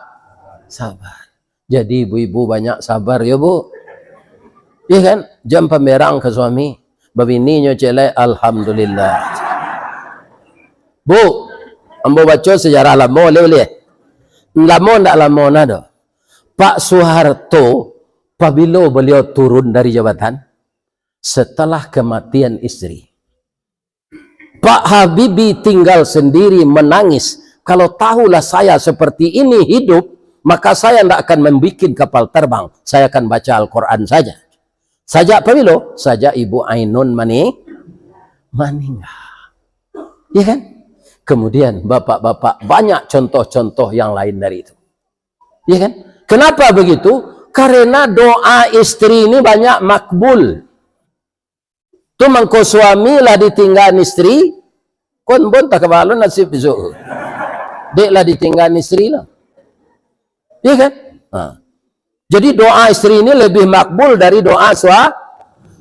sabar. Jadi ibu-ibu banyak sabar ya, Bu. Iya kan? Jan pamerang ka suami. Babini nyo ciek lai, alhamdulillah. Bu, ambo baco sejarah lamo, ulih-ulih. Lamo ndak lamo nah doh. Pak Soeharto, pabilo beliau turun dari jabatan? Setelah kematian istri. Pak Habibie tinggal sendiri menangis. "Kalau tahulah saya seperti ini hidup, maka saya ndak akan membuat kapal terbang. Saya akan baca Al-Quran saja." Sajak pabilo? Sajak Ibu Ainun mani-, maninggal. Ya kan? Kemudian, bapak-bapak, banyak contoh-contoh yang lain dari itu. Ya kan? Kenapa begitu? Karena doa istri ini banyak makbul. Tu mangko suami lah ditinggaan istri, kon bon tak kabalo nasib besok. Dek lah ditinggaan istri lah. Ya kan? Ha. Jadi doa istri ini lebih makbul dari doa sua-,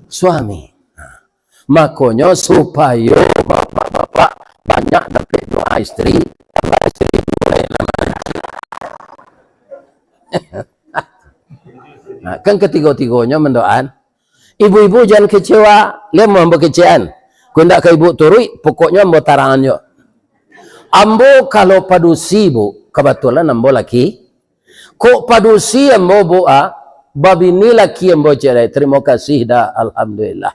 suami. Ha. Makonyo supayo bapak-bapak banyak dapek doa istri, tambah istri boleh lah. Nah, kan ketigo-tigonyo mendoaan. Ibu-ibu jan kecewa, lemo ambo kecekan. Kok ndak ka ibu turuik, pokoknyo ambo tarangan jo. Ambo kalau padusi, Bu, kebetulan ambo laki. Kok padusi ambo, Bu, ah, babini laki ambo ciek lai, terima kasih dah, alhamdulillah.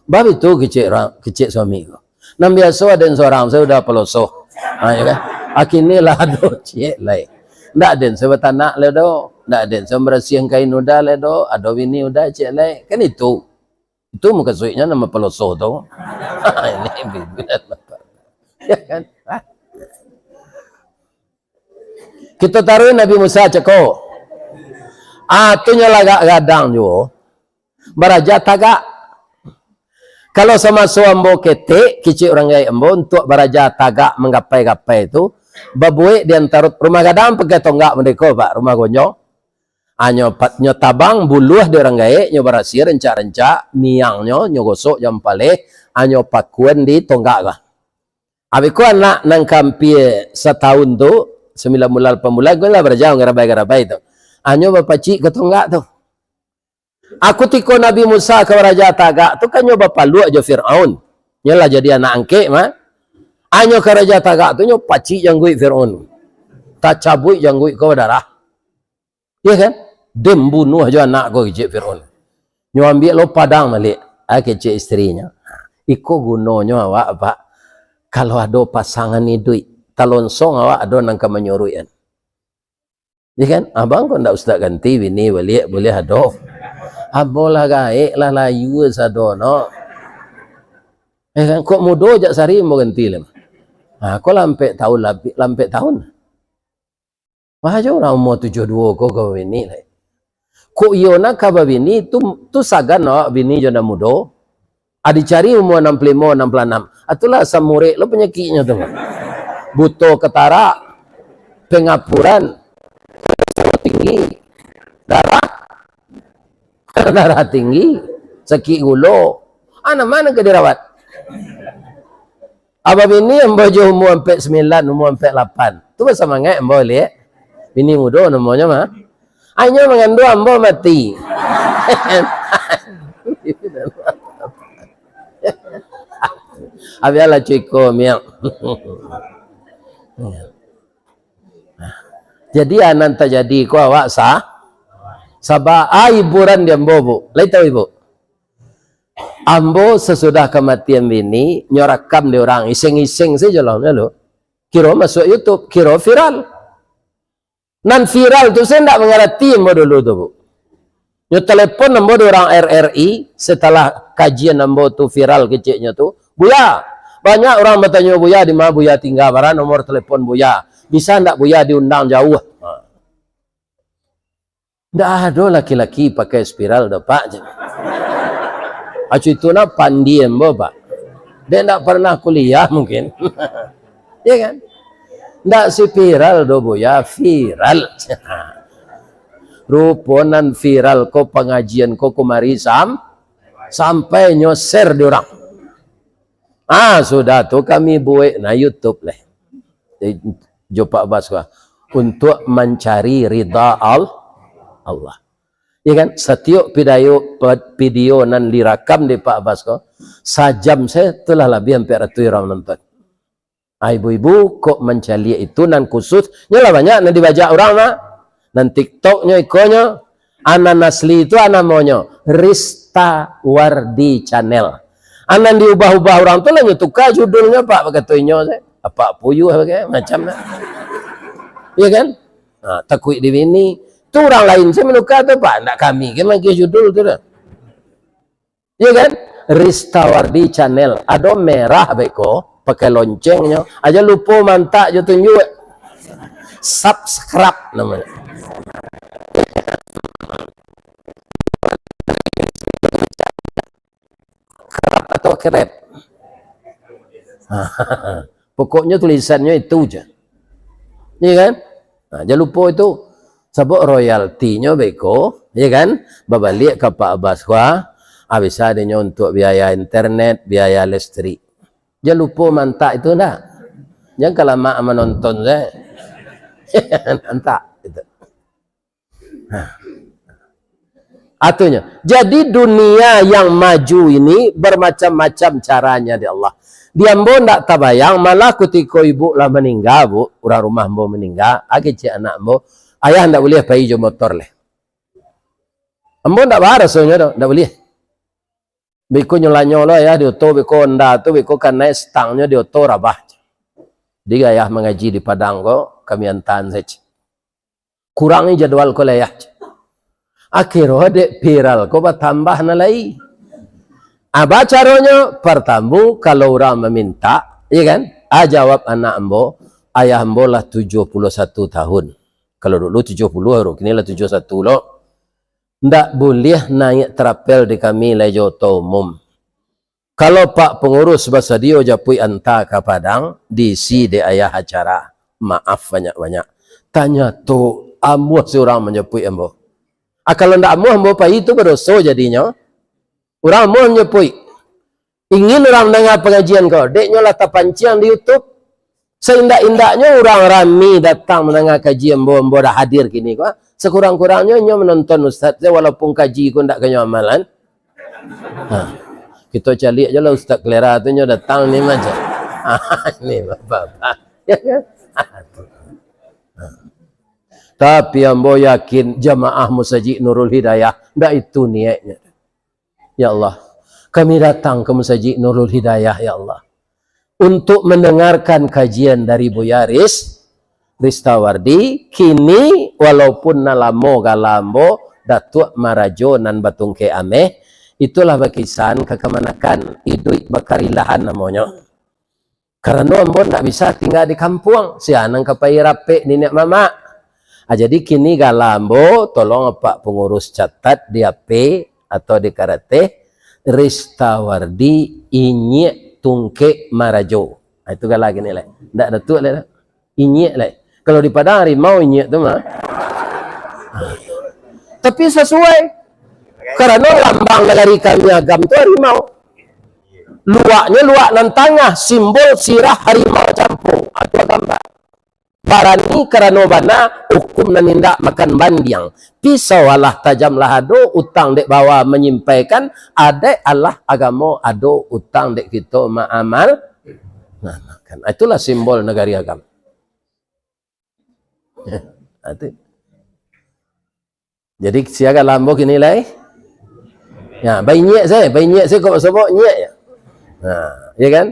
Babitu kecek ra-, kecek suami ko. Nan biaso aden surang se udah palosoh. Ha, ya kan? Akini lah ado ciek lai. Ndak aden se batanak lai do. Ndak aden se mambarasiahan kain udah lai do. Ado bini udah ciek lai. Kan itu. Itu mukasuiknyo nan mapalosoh tu. Ini bibit. Ya kan? Kito taruih Nabi Musa cako. Ah, tu nyo lagak gadang juo. Baraja tagak. Kalau samaso ambo ketek, kicik urang gaek ambo, untuak baraja tagak manggapai-gapai tu, babuek di antaro rumah gadang pakai tonggak merdeka, Pak, rumah gonyo. Anyo pat-, nyo tabang buluah di urang gaek, nyo barasia rancak-rancak, miangnyo, nyo gosok jo ampaleh, anyo pakuan di tonggak ka. Abih ko anak nan ka ampia satahun tu, sambilan bulan, lapan bulan, ko lah baraja garabai-garabai tu. Anyo bapacik ka tonggak tu. Aku tiko Nabi Musa ka baraja tagak tu, kan nyo bapaluak jo Firaun. Nyo lah jadi anak angkek mah. Anyo ka baraja tagak tu, nyo pacik jangguik Firaun. Tacabuik jangguik ko badarah. Iya kan? Dem bunuah jo anak ko, kecek Firaun. Nyo ambiak lo padang baliak. Ah, kecek isterinyo. Iko gunonyo awak, Pak. Kalau ado pasangan iduik, talonsong awak ado nan ka manyuruikan. Ya kan? Abang kok ndak ustaz ganti bini baliak, buliah ado. Ambo lah gaek lah layu sado no. Ya kan? Kok mudo jak sari ambo ganti lah. Ha, kok lah ampek tahun labiah, lah ampek tahun. Wah, jo urang umur tujuah duo ko ka babini lai. Kok iyo nak ka babini tu, tu sagan awak bini jo nan mudo. Ah, dicari umur anam puluah limo, anam puluah anam. Ah, itulah asam urat lo panyakiknyo tu. buto katarak, pengapuran, tinggi, darah, darah tinggi, sakik gulo. Ah, nan ma nan ka dirawat? Abah bini ambo jo umua ampek sambilan, umua ampek lapan. Tu basamangaik ambo liek. Bini mudo namonyo mah. Inyo manganduang ambo mati. Abialah cuko miang. Jadi, anan tajadi ko awak sa-, saba-, ah, hiburan di ambo, Bu. Lai tahu, Ibu? Ambo sasudah kamatian bini, nyo rakam di urang, iseng-iseng sajo lah, nyo lo. Kiro masuak YouTube, kiro viral. Nan viral tu sajo ndak mangarati ambo dulu tu, Bu. Nyo telepon ambo di urang R R I, setelah kajian ambo tu viral keceknyo tu, "Buya, banyak urang batanyo Buya, di ma Buya tingga, bara nomor telepon Buya. Bisa ndak Buya diundang jauah?" Ha. "Ndak ado laki-laki pakai spiral doh, Pak," jar. Acu itu nah pandiem bo, Pak. Dek ndak pernah kuliah mungkin. Ya kan? "Ndak spiral doh, Buya, viral." Rupo nan viral ko pangajian ko kumari sam-, sampai nyo share di urang. Ah, sudah tu kami buek na YouTube leh. Eh, jo Pak Bas ko, untuk mancari rida Al-, Allah. Ya kan? Satiok pidayo-, pe-, video nan dirakam di Pak Bas ko, sajam sajo tu lah labiah ampek ratuih urang nonton. Ah, ibu-ibu, kok mancaliak itu nan khusus, nyo lah banyak nan dibajak urang mah. Nan TikToknyo ikonyo, anan asli tu, ah, namonyo Rista Wardi Channel. Anan diubah-ubah urang tu lah nyo tuka judulnyo, Pak, bakato inyo se. Apak Puyuah bagai, macam nah. Ya kan? Ha, takuik di bini. Tu urang lain se manuka tu, Pak. Ndak kami ke magiah judul tu doh. Ya kan? Rista Wardi Channel. Ado merah beko, pakai loncengnyo. Aja lupo mantak jo tunjuak. Subscribe namonyo. Kerap atau kerep? Pokoknyo tulisannyo itu je. Iya kan? Nah, jan lupo itu. Sabab royaltinyo beko, iya kan? Babaliak ka Pak Bas ko, ah, bisa dinyo untuk biaya internet, biaya listrik. Jan lupo mantak itu ndak. Jan kalamak manonton sajo. Mantak itu. Nah. Artinyo, jadi dunia yang maju ini bermacam-macam caranya di Allah. Di ambo ndak tabayang, malah kutiko ibu lah maningga, Bu, urang rumah ambo maningga, ah, kecek anak ambo, "Ayah ndak buliah pai jo motor leh." Ambo ndak ba rasonyo doh, ndak buliah. Beko nyo lanyo lo ayah di oto, beko Honda tu, beko kanai stangnyo di oto rabah. Jadi ayah mangaji di Padang ko, kami antaan sajo. Kurangi jadwal ko lah, Yah. Akhirnyo dek viral ko batambah nan lai. Apa caronyo? Partamo, kalau urang mamintak, iya kan? Ah, jawab anak ambo, ayah ambo lah tujuah puluah satu tahun. Kalau dulu tujuah puluah, kini lah tujuah satu lo. Ndak buliah naiak trapel di kami lai jo oto umum. Kalau Pak Pangurus basadio japuik anta ka Padang, diisi dek ayah acara. Maaf banyak-banyak. Tanyato amuah surang manjapuik ambo. Ah, kalau ndak amuah ambo pai tu badoso jadinyo. Urang amuah manjapuik. Ingin urang mandanga pangajian ko, dek nyo lah tapanciang di YouTube. Saindak-indaknyo urang rami datang mandanga kaji ambo, ambo dah hadir kini ko. Sakurang-kurangnyo inyo manonton ustaz se, walaupun kaji ko ndak kanyo amalan. Ha. Kito caliak jo lah Ustaz Klera tu nyo datang ni macam. Ha, ni bapak-bapak. Ya kan? Ha. Tapi ambo yakin jamaah Masajik Nurul Hidayah ndak itu niatnyo. Ya Allah, kami datang ka Masajik Nurul Hidayah, ya Allah, untuk mendengarkan kajian dari Buya Ris-, Ristawardi. Kini, walaupun nan lamo gala ambo, Datuak Marajo nan batungkek ameh, itulah bakisahan kakamanakan, iduik bakarilahan namonyo. Karano ambo ndak bisa tingga di kampuang, sia nan ka pai rapek niniak mamak. Ah, jadi kini gala ambo, tolong apak pangurus catat di H P atau di karateh, Ristawardi Inyiak Tungkek Marajo. Ah, itu galak kini lai. Ndak ada tu lai dah. Inyiak lai. Kalau di Padang harimau inyiak tu mah. Tapi sasuai. Karano lambang nagari kami Agam tu harimau. Luaknyo luak nan tangah, simbol sirah harimau campua. Ah, tu gambar. Barani karano bana, hukum nan indak makan bandiang. Pisau alah tajam lah ado, utang dek bawa manyimpaikan, adaik alah agamo ado, utang dek kito maamal. Nah, makan. Itulah simbol nagari Agam. Nah, tu. Jadi, sia galak ambo kini lai? Ya, bainyiak se, bainyiak se kok sobok nyiak ya. Nah, ya kan?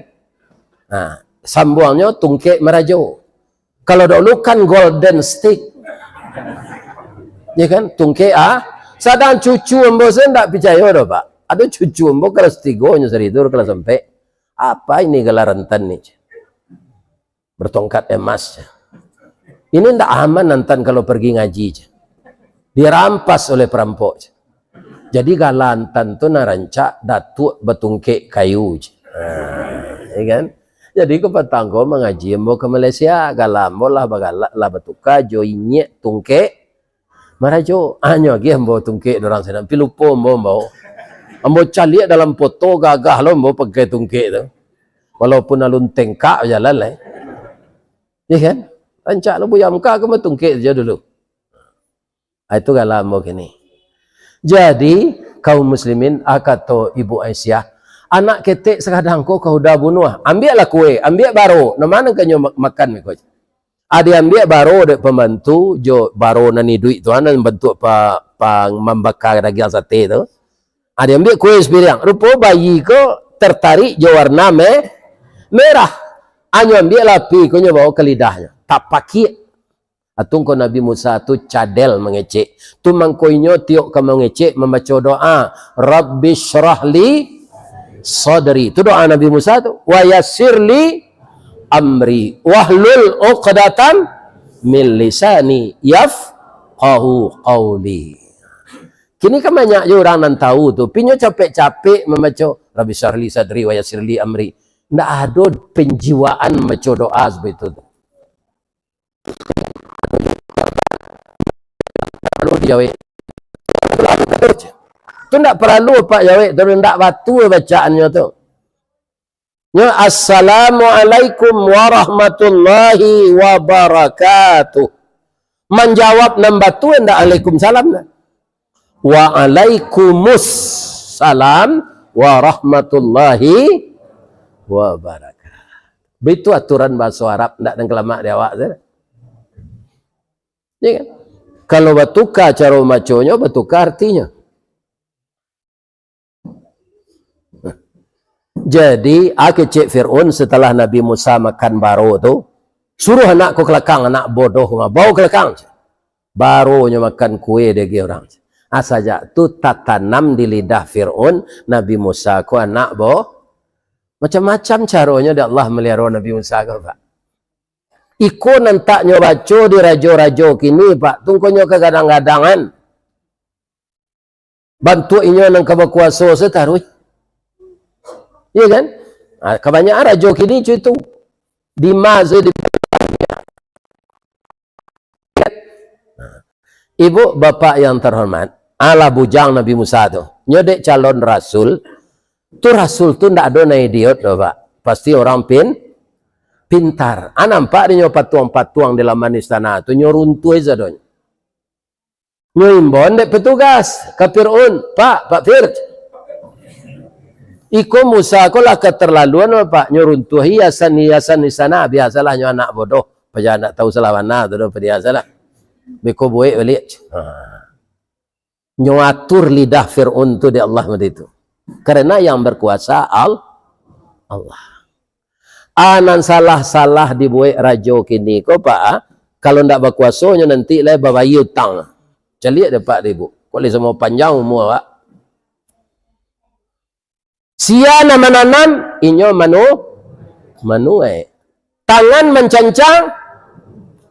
Nah, sambuangnyo tungkek marajo. Kalau dahulu kan golden stick. Ya kan? Tungkek ah. Sadang cucu ambo se ndak picayo doh, Pak. Ado cucu ambo kelas tigo nyo saridur kelas ampek. Apa ini galaran tan ni? Bertongkat emas. Ini ndak aman Antan kalau pergi ngaji, dirampas oleh perampok. Jadi gala Antan tu nan rancak datuak batungkek kayu. Ha, ya kan? Jadi kapatang ko mangaji ambo ka Malaysia, gala ambo lah bagala, lah batuka jo inyiak tungkek marajo. Anyo agiah ambo tungkek dorang sinan, tapi lupo ambo, ambo. Ambo caliak dalam foto gagah lo ambo pakai tungkek tu. Walaupun alun tengkak bajalan lai. Iya kan? Rancak lo buyam ka, ka batungkek sajo dulu. Ah, itu gala ambo kini. Jadi, kaum muslimin, ah, kato Ibu Aisyah, anak ketek sakadang ko ka uda bunuah. Ambiaklah kue, ambiak baro. Nan ma nan kanyo ma-, makan beko. Ado ambiak baro dek pambantu, jo baro nan iduik tu, nan bantuak pa, pa mambaka dagiang sate tu. Ado ambiak kue sapiriang. Rupo bayi ko tertarik jo warna me-, merah. Anyo ambiak lapi ko nyo bao ka lidahnyo. Tapakiak. Atungko Nabi Musa tu cadel mangecek. Tu mangko inyo tiok ka mangecek mambaco doa, "Rabbi syrah li sadri." Tu doa Nabi Musa tu. "Wa yassir li amri, wahlul uqdatam min lisani yafqahu qauli." Kini kan banyak jo urang nan tahu tu, pinyo capek-capek mambaco, "Rabbi syrah li sadri wa yassir li amri." Ndak ado penjiwaan mambaco doa seperti itu tu. Paralu dijawek. Tu ndak paralu, Pak, jawek tu, ndak batua bacaannyo tu. Nyo, "Assalamualaikum warahmatullahi wabarakatuh." Manjawab nan batua ndak alaikum salam nah. "Waalaikumussalam warahmatullahi wabarakatuh." Baitu aturan bahaso Arab, ndak nan kalamak di awak tu. Ya kan? Kalau batuka caro maconyo, batuka artinyo. Jadi, a kecek Fir'aun setelah Nabi Musa makan baro tu, suruh anak ko ka lakang, anak bodoh, bao ka lakang. Baronyo makan kue diagiah urang. Ah, sajak tu tatanam di lidah Fir'aun, Nabi Musa ko anak bo-, macam-macam caronyo dek Allah maliaro Nabi Musa ko, Pak. Iko nan tak nyo baco di rajo-rajo kini, Pak, tungkonyo kagadang-gadangan. Bantuak inyo nan ka bakuaso sataruih. Iya kan? Ha, kabanyakan rajo kini cuy tu. Di ma se di. Ibu bapak yang terhormat, alah bujang Nabi Musa tu. Nyo dek calon rasul, tu rasul tu ndak ado nan idiot doh, Pak. Pasti orang pin-, pintar. Ah, nampak di nyo patuang-patuang di laman istana tu, nyo runtuah sadonyo. Nyo imbau dek petugas ka Fir'aun, "Pak, Pak Fir, iko Musa ko lah katerlaluan, Pak, nyo runtuah hiasan-hiasan di sana, biasalah nyo anak bodoh, paja ndak tahu salah bana tu doh, biasalah. Beko buek baliak." Ha. Nyo atur lidah Fir'aun tu dek Allah mode tu. Karena yang berkuasa Al-, Allah. Ah, nan salah-salah dibuek rajo kini ko, Pak, ah, kalau ndak bakuaso nyo nanti lai babayia utang. Caliak dek Pak dek Ibu. Kok lai samo panjang umua awak. Sia nan mananam, inyo manu-, manuai. Tangan mancancang,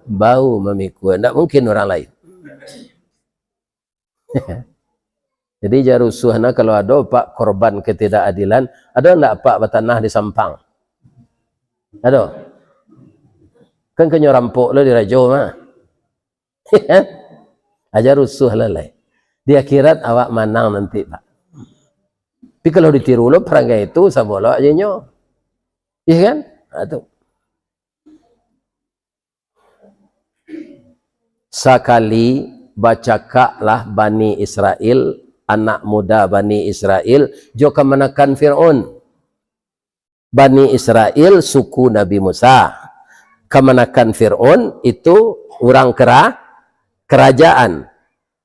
bau mamikua. Ndak mungkin urang lain. Jadi, jar rusuah nah, kalau ado, Pak, korban ketidakadilan, ado ndak, Pak, batanah di Sampang? Ado. Kan kanyo rampok lo di rajo mah. Aja rusuah lah lai. Di akhirat awak manang nanti, Pak. Tapi kalau ditiru lo parangai itu, samo lo aja nyo. Iya kan? Ha, tu. Sakali bacakaklah Bani Israel, anak muda Bani Israel, jo kamanakan Fir'aun. Bani Israel, suku Nabi Musa. Kamanakan Fir'aun, itu urang kera-, karajaan.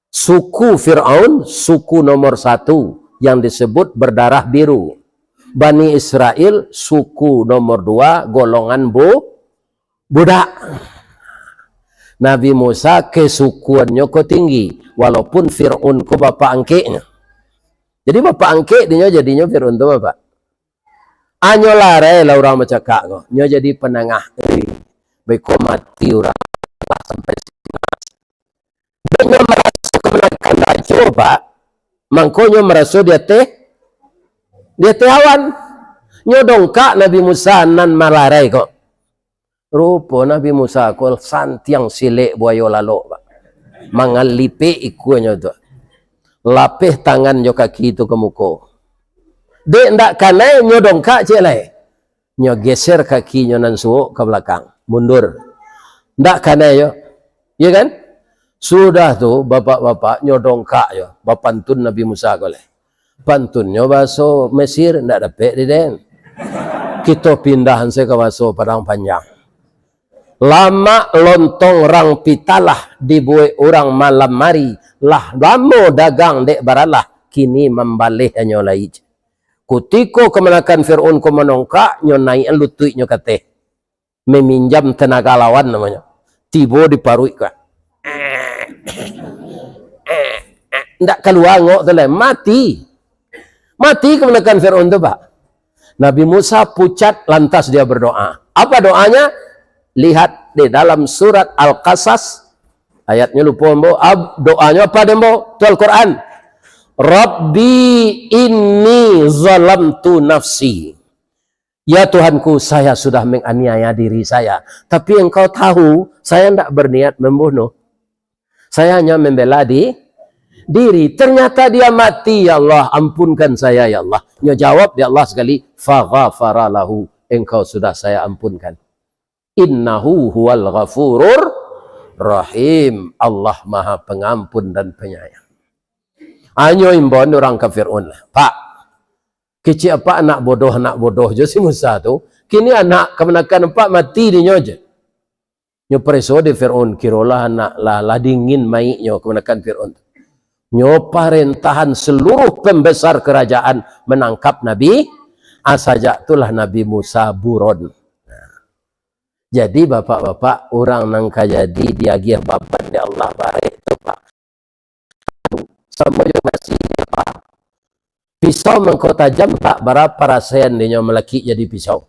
Suku Fir'aun, suku nomor satu yang disebut berdarah biru. Bani Israel, suku nomor dua, golongan bu-, budak. Nabi Musa kesukuannyo ko tinggi, walaupun Fir'aun ko bapak angkeknyo. Jadi bapak angkek dinyo jadinyo Fir'aun tu, Bapak. Anyo larai lah urang bacakak ko, nyo jadi panangah. Eh, beko mati urang lah sampai siko. Nyo maraso kamanakan rajo, Pak. Mangko nyo maraso di ateh, di ateh awan. Nyo dongkak Nabi Musa nan malarai ko. Rupo Nabi Musa ko santiang silek buayo lalok, Pak. Mangalipek ikuanyo tu. Lapeh tangan jo kaki tu ka muko. Dek ndak kanai nyo dongkak ciek lai. Nyo geser kakinyo nan suok ka balakang. Mundur. Ndak kanai yo. Iya kan? Sudah tu, bapak-bapak nyo dongkak yo. Bapantun Nabi Musa ko lai. Pantunnyo bahaso Mesir, ndak dapek di den. Kito pindah se ka bahaso Padang Panjang. Lamak lontong rang pitalah dibuek urang malam mari, lah lamo dagang dek baralah, kini mambaleh anyo lai. Kutiko kamanakan Fir'aun ko manongkak, nyo naiakan lutuiknyo ka ateh. Meminjam tenaga lawan namonyo. Tibo di paruik ko. Ndak kalua angok tu lai, mati. Mati kamanakan Fir'aun tu, Pak. Nabi Musa pucat, lantas dia berdoa. Apa doanya? Lihat di dalam surat Al-Qasas, ayatnyo lupo ambo, ab-, doanyo apa dek ambo? Tu Al-Quran. "Rabbi inni zalamtu nafsi." "Ya Tuhanku, saya sudah menganiaya diri saya. Tapi Engkau tahu, saya ndak berniat membunuh. Saya hanya membela di-, diri." Ternyata dia mati, "Ya Allah, ampunkan saya, ya Allah." Nyo jawab dek Allah sakali, "Faghafara lahu, engkau sudah saya ampunkan. Innahu huwal ghafurur rahim." Allah Maha Pengampun dan Penyayang. Anyo imbauan urang ka Fir'aun lah. Pak, kecek apak anak bodoh, anak bodoh jo si Musa tu. Kini anak kamanakan apak mati dinyo je. Nyo pareso di Fir'aun, kirolah anak lah, lah dingin maiknyo kamanakan Fir'aun tu. Nyo parentahan seluruh pembesar kerajaan menangkap Nabi, ah, sajak tu lah Nabi Musa buron. Nah. Jadi, bapak-bapak, urang nan ka jadi diagiah baban dek Allah barek tu, Pak. Samo jo basi, Pak. Pisau mangko tajam, Pak, bara parasaian dinyo malakik jadi pisau.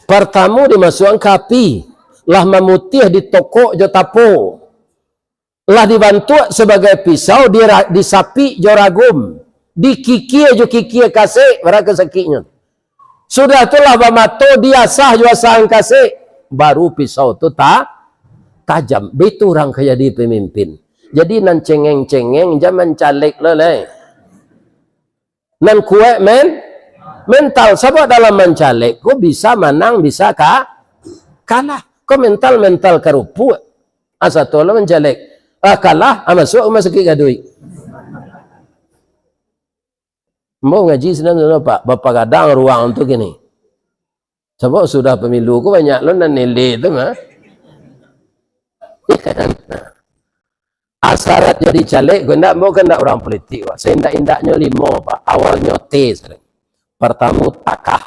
Partamo dimasuakan ka api, lah mamutiah ditokok jo tapo. Lah dibantuak sabagai pisau, dira-, disapik jo ragum, dikikia jo kikia kasek, bara ka sakiknyo. Sudah tu lah bamato, diasah jo asahan kasek, baru pisau tu ta-, tajam. Baitu urang ka jadi pamimpin. Jadi nan cengeng-cengeng, jan mancalek lo lai. Nan kuaik men-, mental. Sabab dalam mancalek ko bisa manang, bisa ka-, kalah. Ko mental-mental karupuak. Asa tu lah mancalek. Ah, kalah, ah, masuak rumah sakik gaduik. Ambo ngaji sinan tu, Pak, bapagadang ruang tu kini. Sabab sudah pamilu ko banyak lo nan nilai tu mah. Asarat jadi caleg ko indak, ambo kan indak urang politik, Pak. Saindak-indaknyo limo, Pak. Awalnyo T sajo. Partamo takah.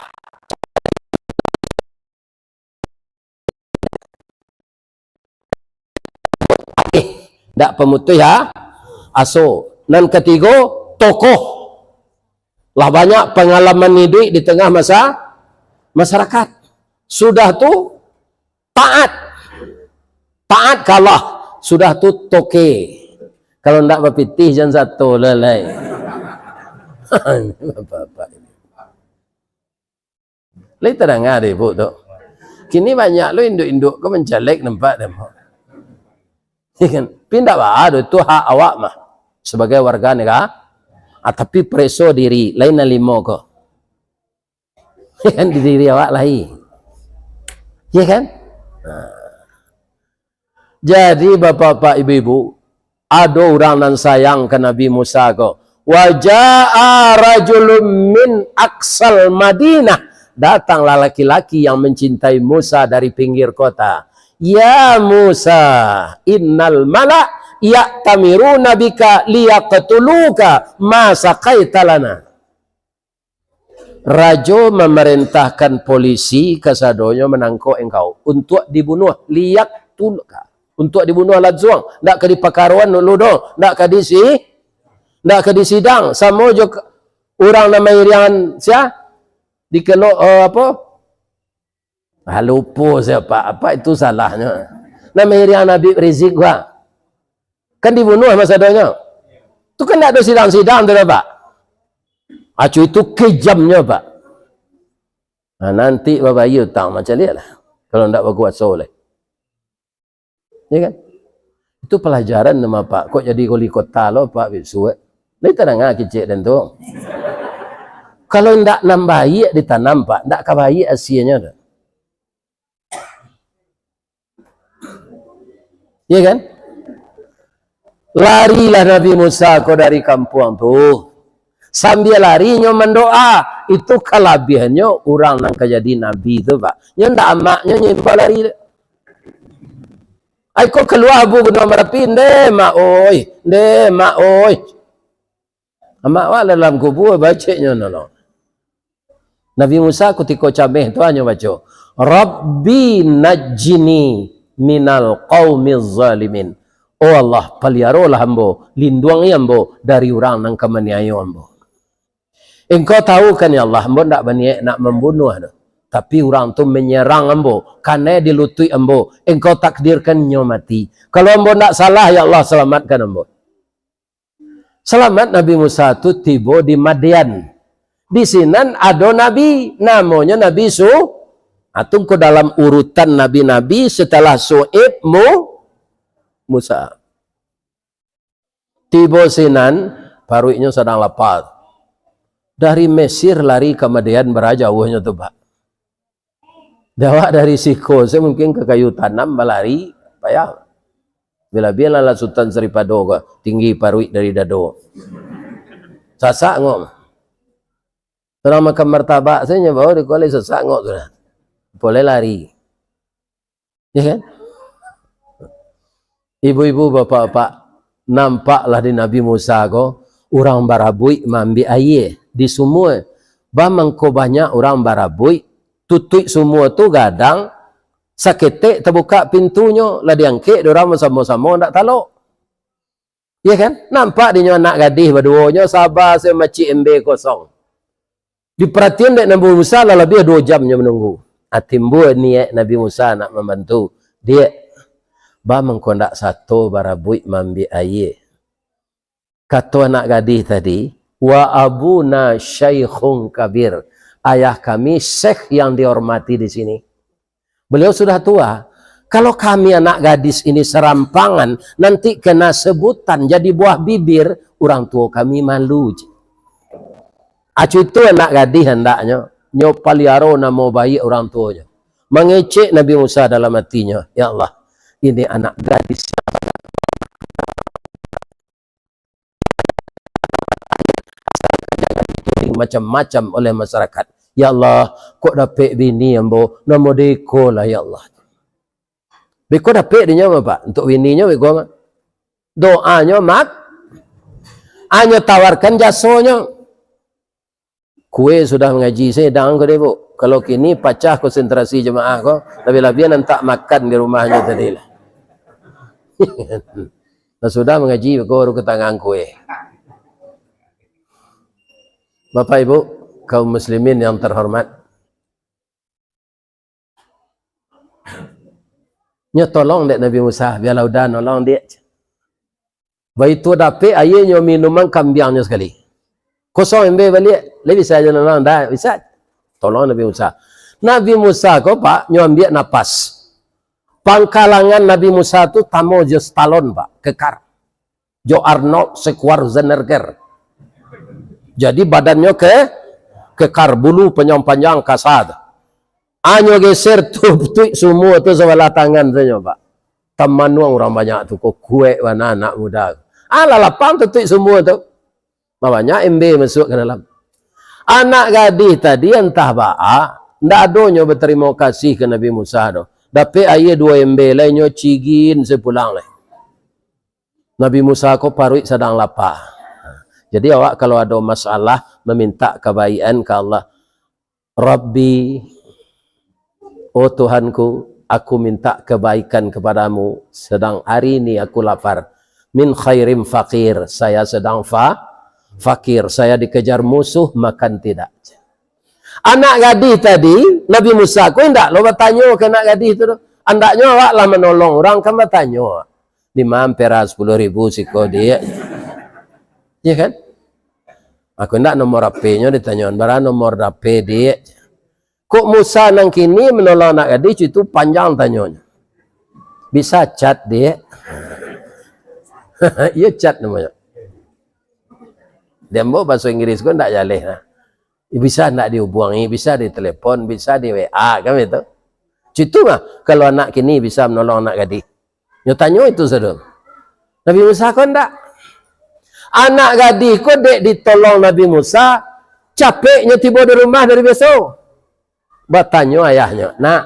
Akeh, ndak pamutuih, ha? Aso. Nan katigo, tokoh. Lah banyak pangalaman iduik di tangah masa-, masyarakat. Sudah tu, taat. Taat ka Allah. Sudah tu, toke. Kalau ndak bapitih, jan sato lah lai. Bapak-bapak ini. Lai tadanga dek ibu tu. Kini banyak lo induak-induak ko mancalek nampak dek ambo. Ya kan? Tapi ndak baa doh, itu hak awak mah. Sebagai warga negara, ah, tapi pareso diri, lain nan limo ko. Ya kan? Di diri awak lai. Ya kan? Nah. Jadi, bapak-bapak, ibu-ibu, ado urang nan sayang ka Nabi Musa ko. "Wa jaa rajulun min aqsal Madinah." Datanglah laki-laki yang mencintai Musa dari pinggir kota. "Ya Musa, innal mala ya'tamiruna bika liyaqtuluka ma saqaita lana." Rajo mamarentahkan polisi kasadonyo manangkok engkau untuak dibunuah, liyaqtuluka, untuak dibunuah lansuang, ndak ka dipakaroan dulu doh, ndak ka disi-, ndak ka disidang, samo jo k-, urang nan mairiangan sia, dikelok, eh, apo? Ah, lupo sia, Pak. Apa itu salahnyo? Nan mairiangan Habib Rizik, Pak. Kan dibunuah mah sadonyo. Tu kan ndak ado sidang-sidang tu doh, Pak. Acu itu kejamnyo, Pak. Nah, nanti babayia utang, macam lihatlah. Kalau ndak bakuaso lai. Ya kan? Itu pelajaran nama, Pak. Kok jadi wali kota lo, Pak, bisuak? Lai tadanga kecek den tu. Kalau ndak nan baiak ditanam, Pak, ndak ka baiak asianyo tu. Ya kan? Larilah Nabi Musa ko dari kampuang tu. Sambia lari nyo mandoa. Itu kalabiahannyo urang nan ka jadi nabi tu, Pak. Nyo ndak amaknyo nyo imbau lari. Ai ko kalua Abu Gunung Marapi, "Ndeh, Mak, oi. Ndeh, Mak, oi." Amak awak dalam kubua, baceknyo nolo. Nabi Musa kutiko cameh tu hanyo baco, "Rabbi najjini minal qaumiz zalimin." Oh Allah, paliarolah ambo, linduangi ambo dari urang nan ka maniayo ambo. Engkau tahu kan, ya Allah, ambo ndak baniaik nak mambunuah tu. Tapi urang tu manyarang ambo, kanai di lutuik ambo, Engkau takdirkan nyo mati. Kalau ambo ndak salah, ya Allah, salamatkan ambo. Salamat Nabi Musa tu tibo di Madian. Di sinan ado nabi, namonyo Nabi Su-, atungku dalam urutan nabi-nabi setelah Su'aib, Mu-, Musa. Tibo sinan, paruiknyo sadang lapa. Dari Mesir lari ka Madian, bara jauahnyo tu, Pak. Dek awak dari siko se mungkin ka kayu tanam balari, payah. Bila-bila lah Sutan Saripado ko, tinggi paruik dari dado. Sasak ngok. Urang makan martabak se nyo baru dikolai sasak ngok tu dah. Boleh lari. Ya kan? Ibu-ibu, bapak-bapak, nampaklah di Nabi Musa ko, urang barabuik maambiak aia di sumua. Bamangko banyak urang barabuik, tutuik sumua tu gadang, saketek tabukak pintunyo, lah diangkek dek urang basamo-samo, ndak talok. Ya kan? Nampak dinyo anak gadih baduonyo, saba se macik embe kosong. Diparatian dek Nabi Musa, lah labiah duo jam nyo manunggu. Ah, timbua niaik Nabi Musa nak mambantu. "Diak, bamangko ndak sato barabuik maambiak aia?" Kato anak gadih tadi, "Wa abuna syaikhun kabir." Ayah kami syekh yang dihormati di sini. Beliau sudah tua. Kalau kami anak gadis ini serampangan, nanti kena sebutan jadi buah bibir, urang tuo kami malu. Acu itu anak gadih handaknyo, nyo paliaro namo baiak urang tuonyo. Mangecek Nabi Musa dalam atinyo, "Ya Allah, ini anak gadis yang macam-macam oleh masyarakat. Ya Allah, kok dapek bini ambo, namo deko lah, ya Allah." Beko dapek dinyo mah, Pak, untuk bininyo beko mah. Doanyo mak-, anyo tawarkan jasonyo. Kue sudah mangaji, se dang ko deh, Bu. Kalau kini pacah konsentrasi jemaah ko, labiah-labiah nan tak makan di rumahnyo tadi lah. Nah, sudah mangaji, beko baru ka tangan kue. Bapak Ibu, kaum muslimin yang terhormat, nyo tolong dek Nabi Musa, bialah udah nolong dek. Baitu dapek aia nyo minuman kambiangnyo sakali. Kosong embe baliak, lai bisa jo nolong, dah bisa. Tolong Nabi Musa. Nabi Musa ko, Pak, nyo ambiak napas. Pangkalangan Nabi Musa tu tamo jo Stallone, Pak, kekar. Jo Arnold Schwarzenegger. Jadi badannyo ke, kekar, bulu panjang-panjang, kasa tu. Anyo geser tu, tuik sumua tu sabalah tangan tu nyo, Pak. Tamanuang urang banyak tu, ko kuek bana anak muda. Alah lapang tu tuik sumua tu. Banyak embe masuak ka dalam. Anak gadih tadi antah baa, ndak ado nyo batarimo kasih ka Nabi Musa doh. Dapek aia duo embe lai nyo cigin se pulang lai. Nabi Musa ko paruik sadang lapa. Jadi awak kalau ado masalah mamintak kabaikan ka Allah, "Rabbi, oh Tuhanku, aku minta kebaikan kepadamu, sedang hari ini aku lapar. Min khairin fakir, saya sedang fa-, fakir, saya dikejar musuh, makan tidak." Anak gadih tadi, Nabi Musa ko indak lo batanyo ka anak gadih tu doh. Andaknyo awak lah manolong urang, kan batanyo, "Di ma ampera sapuluah ribu siko, Dik?" Ya kan? Aku indak nomor H P-nyo ditanyoan, "Bara nomor H P, Dik?" Kok Musa nan kini manolong anak gadih, itu panjang tanyonyo. "Bisa chat, Dik?" Iyo, chat namonyo. Di ambo bahaso Inggris ko ndak jaleh lah. Bisa ndak dihubuangi, bisa ditelepon, bisa di W A, kan itu. Citu mah, kalau anak kini bisa manolong anak gadih. Nyo tanyo itu sado. Nabi Musa ko ndak. Anak gadih ko dek ditolong Nabi Musa, capek nyo tibo di rumah dari biaso. Batanyo ayahnyo, "Nak,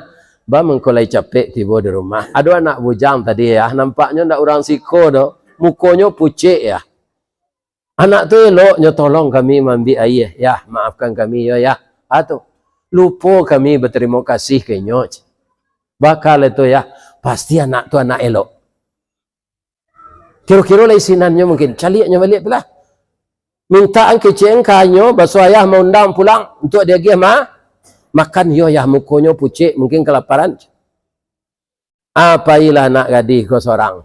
ba mangko lai capek tibo di rumah? Ado anak bujang tadi, Yah, nampaknyo ndak urang siko doh, mukonyo pucek, Yah. Anak tu elok nyo tolong kami maambiak aia, Yah, maafkan kami yo, Yah." Ah tu, lupo kami batarimo kasih ka inyo. Baa kali tu, Yah, pasti anak tu anak elok. Kiro-kiro lai sinannyo mungkin, caliaknyo baliak pulo. Mintaan kecek ka inyo, baso ayah maundang pulang untuak diagiah ma-, makan, yo, Yah, mukonyo pucek, mungkin kalaparan. Ah, pailah anak gadih ko sorang.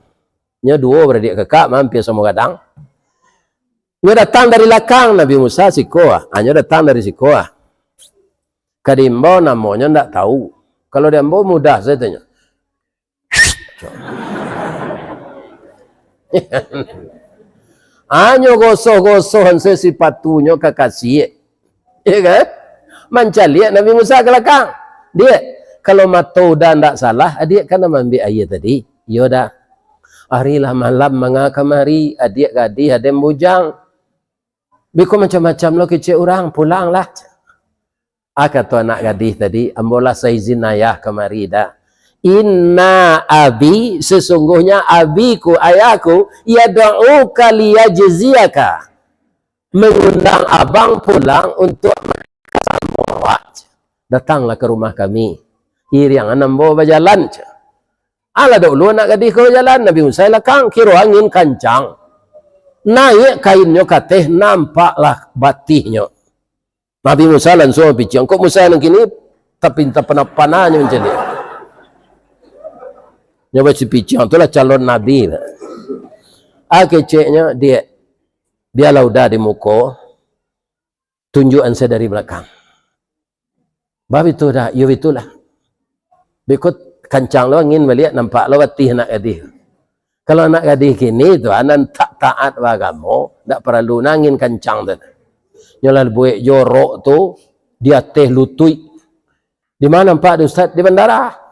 Nyo duo baradiak kakak, mampia samo gadang. Nyo datang dari lakang, Nabi Musa siko ah. Ah, nyo datang dari siko ah. Ka diimbau namonyo ndak tahu. Kalau diimbau mudah sajo tanyo. Hanyo gosoh-gosoh se sipatunyo ka kasiak. Iyo kan? Mancaliak Nabi Musa ka lakang. "Diak, kalau mato Uda ndak salah, adiak kan nan maambiak aia tadi?" "Iyo, Da." "Ari lah malam manga kamari, adiak gadih, aden bujang. Beko macam-macam lo kecek urang, pulanglah." Ah, kato anak gadih tadi, "Ambo lah saizin ayah kamari, Da. Inna abi, sesungguhnya abiku, ayahku, yad'uka liyajziyaka, mengundang abang pulang untuk sama awak. Datanglah ke rumah kami. Iriangan ambo bajalan." Alah dahulu anak gadih ko bajalan, Nabi Musa lakang, kiro angin kancang. Naiak kainnyo ka ateh, nampaklah batihnyo. Nabi Musa lansuang bapiciang, kok Musa nan kini tapinta panah-panahnyo mancaliak. Nyo bapiciang tu lah calon nabi lah. Ah, keceknyo, "Diak, bialah Uda di muko, tunjuakan se dari balakang." "Ba bitu, Da?" "Iyo, bitulah. Beko kancang lo angin baliak, nampak lo batih anak gadih. Kalau anak gadih kini tu, ah, nan tak taat baagamo, ndak paralu nan angin kancang tu. Nyo lah buek jorok tu di ateh lutuik." "Di ma nampak di Ustaz?" "Di bandara.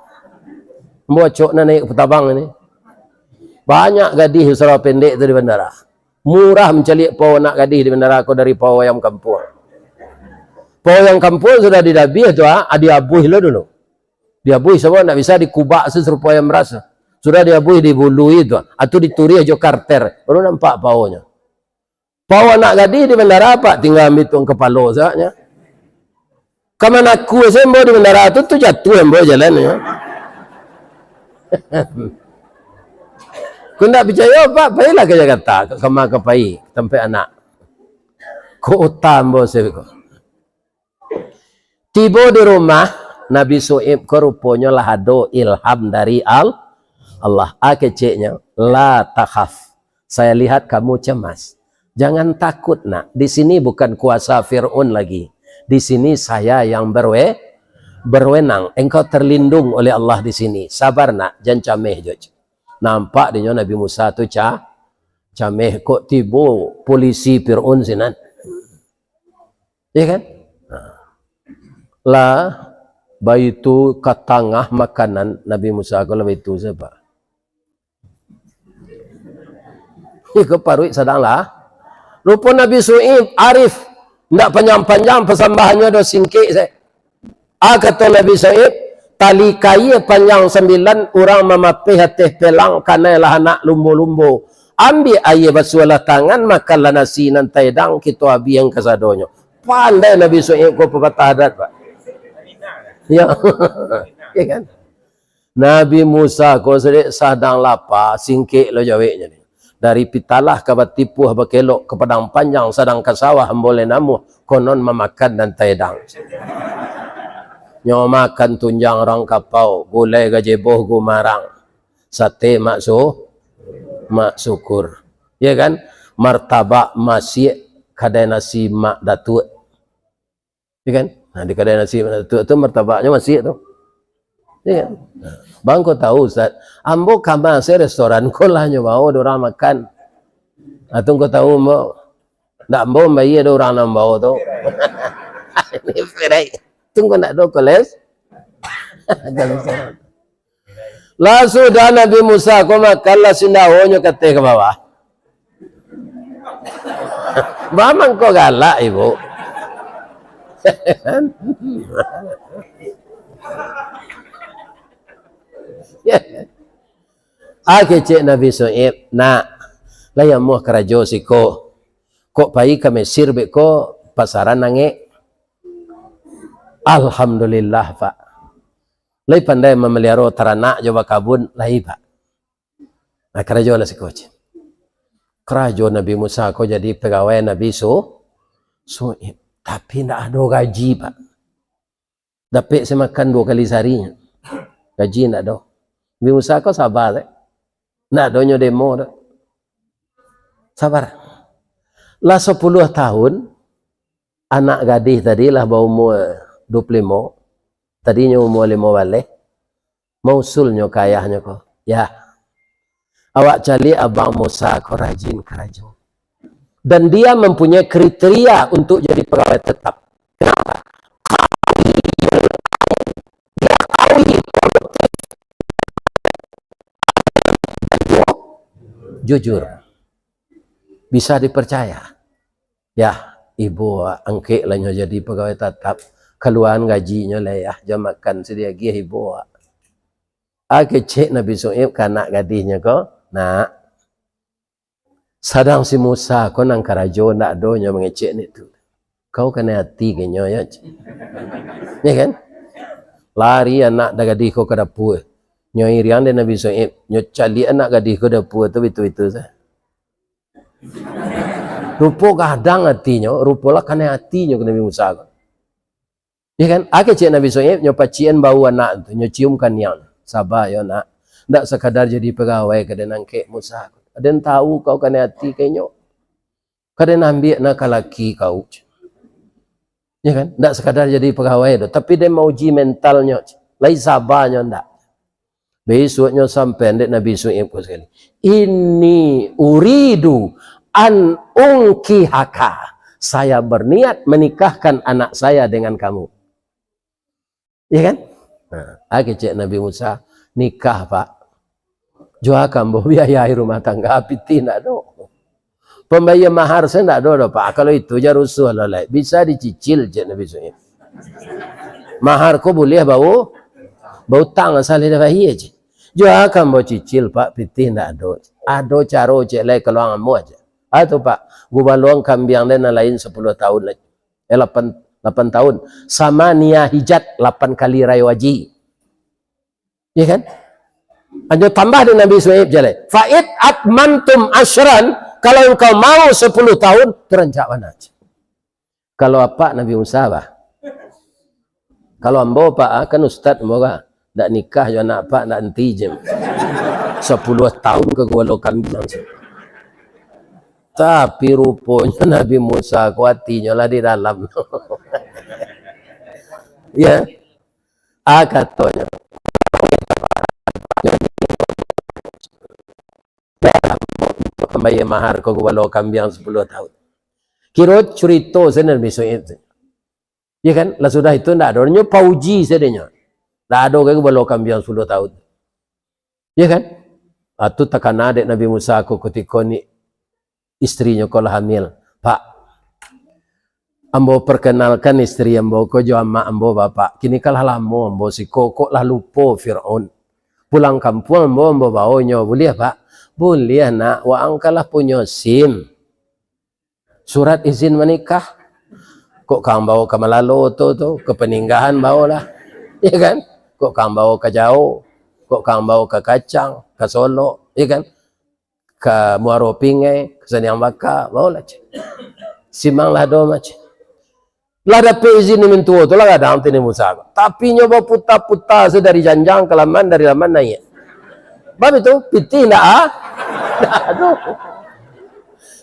Ambo acok nan naiak patabang ni. Banyak gadih sarawa pendek tu di bandara. Murah mancaliak pao anak gadih di bandara ko dari pao ayam kampuang. Pao ayam kampuang sudah didabiah tu, ah, diabuih lo dulu. Diabuih sabab ndak bisa dikubak se sarupo ayam ras. Sudah diabuih dibului tu, ah, tu dituriah jo karter. Baru nampak paonyo. Pao anak gadih di bandara, Pak, tingga ambiak tuang kapalo sajaknyo. Ka manaku se ambo di bandara tu, tu jatuah ambo jalannyo." Kok ndak picayo, Pak, pailah ka Jakarta, ka kama ka pai, ka tampek anak. Kok uta ambo se ko. Tibo di rumah, Nabi Syu'aib ko ruponyo lah ado ilham dari Al-, Allah. Ah, keceknyo, "La takhaf. Saya lihat kamu cemas. Jangan takut, Nak. Di sini bukan kuasa Fir'aun lagi. Di sini saya yang berwe-, berwenang, engkau terlindung oleh Allah di sini. Sabar nak, jan cameh jo." Nampak dinyo Nabi Musa tu ca-, cameh, kok tibo polisi Firaun sinan. Ya kan? Nah. Lah, baitu ka tangah makanan Nabi Musa ko lah baitu sajo. Iko paruik sadang lah. Rupo Nabi Su'aib arif, ndak panjang-panjang pasambahannyo do, singkek se. A kato Nabi Su'aib, tali kaia panjang sambilan, urang mamapeh ateh pelang, kanai lah anak lumbo-lumbo. Ambiak aia, basuahlah tangan, makanlah nasi nan taedang, kito abiang kasadonyo. Pandai Nabi Su'aib ko papatah adat, Pak. Ya. Ya kan? Nabi Musa ko sadek sadang lapa, singkek lo jaweknyo ni. Dari Pitalah ka Batipuah, Bakelok ka Padang Panjang, sadang ka sawah ambo lai namuah, konon mamakan nan taedang. Nyo makan tunjang rang kapau, gulai gajeboh gumarang, sate mak su-, mak sukur. Ya kan? Martabak masiak, kadai nasi mak datuak. Ya kan? Nah, di kadai nasi tu, tu martabaknyo masiak tu. Ya kan? Nah, bang, kau tahu, Ustaz, ambo kama se restoran ko lah nyo bao do urang makan. Ah, tu kau tahu, ambo. Ndak ambo mambayia do, urang nan bao tu. Ini perai. Tu kau ndak do koles. Lah sudah Nabi Musa ko makan lah sindawonyo ka ateh ka bawah. Bamang ko galak, Ibu. Ah, kecek Nabi Su'aib, "Nak, lai amuah karajo siko. Kok pai ka Mesir beko pasaran angek." Alhamdulillah, Pak. Lai pandai mamaliaro taranak jo bakabun, lai, Pak. Nah, karajo lah siko, cik. Karajo Nabi Musa ko jadi pagawai Nabi Su-, Su'aib. Tapi ndak ado gaji, Pak. Dapek se makan duo kali sahari. Gaji ndak ado. Nabi Musa ko sabar, eh. Ndak ado nyo demo tu. Sabar. Lah sapuluah tahun, anak gadih tadi lah baumua duo puluah limo, tadinyo umua limo baleh, mausulnyo ka ayahnyo ko, "Yah, awak caliak abang Musa ko rajin karajo. Dan dia mempunyai kriteria untuk jadi pegawai tetap." Kenapa? Dia kawi, produktif, jujur, bisa dipercaya. "Yah, ibo angkek lah nyo jadi pagawai tatap, kaluaan gajinyo lah, yah, jan makan sadiah agiah ibo." Ah, kecek Nabi Su'aib ka anak gadihnyo ko, "Nak, sadang si Musa ko nan karajo, ndak ado nyo mangecek ni tu. Kau kanai ati ka inyo, yo." Ya kan? Lari anak gadih ko ka dapua. Nyo iriang dek Nabi Su'aib, nyo caliak anak gadih ko dapua tu bitu-bitu sa. Rupo gadang atinyo, rupo lah kanai atinyo ka Nabi Musa ko. Ya kan? Ah, kecek Nabi Su'aib, nyo pacikan bau anak tu, nyo cium kaniang. "Sabar yo, Nak. Ndak sakadar jadi pagawai ka den angkek Musa ko. Aden tahu kau kanai ati ka inyo. Ka den ambiak nak ka laki kau." Ya kan? Ndak sakadar jadi pagawai tu, tapi den mauji mentalnyo. Lai sabanyo ndak? Bisuaknyo sampai dek Nabi Su'aib ko sakali, "Inni uridu an unkihaka. Saya berniat menikahkan anak saya dengan kamu." Ya kan? Nah, ah, kecek Nabi Musa, "Nikah, Pak. Juakan ambo biaya rumah tangga, pitih ndak ado. Pambayia mahar se ndak ado doh, Pak. Kalau itu jan rusuah lo lai. Bisa dicicil," cek Nabi Su'aib. "Mahar ko buliah bau, bautang asal indak bayia," cek. "Juakan ambo cicil, Pak, pitih ndak ado. Ado caro ciek lai, kaluang amuah," cek. Ah, tu, Pak, gubaluang kambiang den nan lain sapuluah tahun lai. Eh, lapan, lapan tahun. Samania hijat, lapan kali rayo haji. Ya kan? Anyo tambah dek Nabi Su'aib jalai. "Fa in atmamtum asyran, kalau engkau mau sapuluah tahun, tu rancak bana." Kalau apak Nabi Musa, bah. Kalau ambo, Pak, ah, kan ustad ambo, bah. Ndak nikah jo anak apak, ndak enti je. Sapuluah tahun ka gubalo kambiang. Tapi ruponyo Nabi Musa ko atinyo lah di dalam. Ya. Ah, katonyo, "Ambayie mahar ko gubalo kambiang sapuluah taun." Kiro curito sajo Nabi Su'aib tu. Ya kan? Lah sudah itu ndak ado. Nyo pauji sadonyo. Ndak ado ka gubalo kambiang sapuluah taun. Ya kan? Ah, tu takana dek Nabi Musa ko kutiko ni istrinyo ko lah hamil. "Pak, ambo perkenalkan istri ambo ko jo amak ambo, Bapak. Kini kan lah lamo ambo siko, kok lah lupo Fir'aun. Pulang kampuang ambo, ambo baonyo. Buliah, Pak?" "Buliah, Nak. Waang kan lah punyo SIM. Surat izin manikah. Kok ka ang bao ka Malalo tu, tu, ka Paninggahan baolah. Ya kan? Kok ka ang bao ka Jao, kok ka ang bao ka Kacang, ka Solok, ya kan? Ka Muaro Pingai, ka Saniang Baka, baolah, ceh. Simang lah ado mah, ceh." Lah dapek izin di mintuo tu lah gadang tini Musa. Tapi nyo baputa-puta se dari janjang ka laman, dari laman naiak. Bab itu, pitih ndak, ah? Aduh.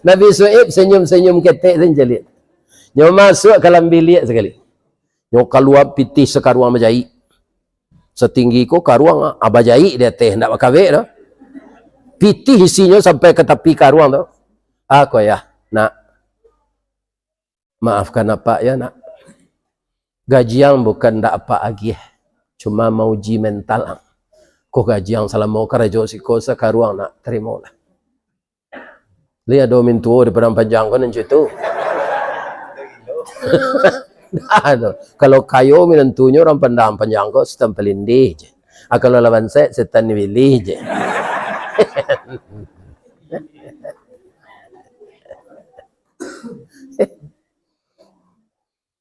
Nabi Su'aib senyum-senyum ketek tu caliak. Nyo masuak ka dalam biliak sakali. Nyo kalua pitih sakaruang bajaik. Satinggi ko karuang, ah, bajaik di ateh, ndak bakabek doh. Pitih isinyo sampai ka tapi karuang tu. "Ah, ko yah, Nak. Maafkan apak ya, Nak. Gaji ang bukan ndak apak agiah, cuma mauji mental ang. Ko gaji ang salamo karajo siko sakaruang, Nak, tarimolah." Lai ado mintuo di Padang Panjang ko nan cak itu? Ndak ado. Kalau kayo minantunyo urang Padang Panjang ko, setan palindih je. Ah, kalau lah bansaik, setan di bilih je.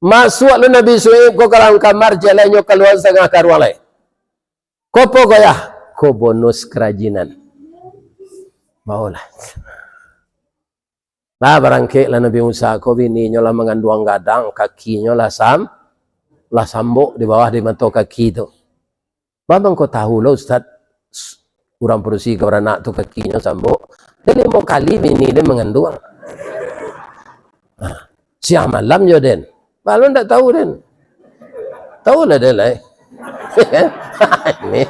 Masuak lo Nabi Su'aib ko ka dalam kamar, jalannyo kalua satangah karuang lai. "Ko apo ko, Yah?" "Ko bonus karajinan." Baolah. Lah, barangkeklah Nabi Musa ko, bininyo lah manganduang gadang, kakinyo lah sam-, lah sambok di bawah di mato kaki tu. "Baa mangko tahu lo, Ustaz, s-, urang padusi ka baranak tu kakinyo sambok?" "Den limo kali bini den manganduang. Ah, siang malam jo den." "Baa lo ndak tahu den?" "Tahu lah den lai." Ini.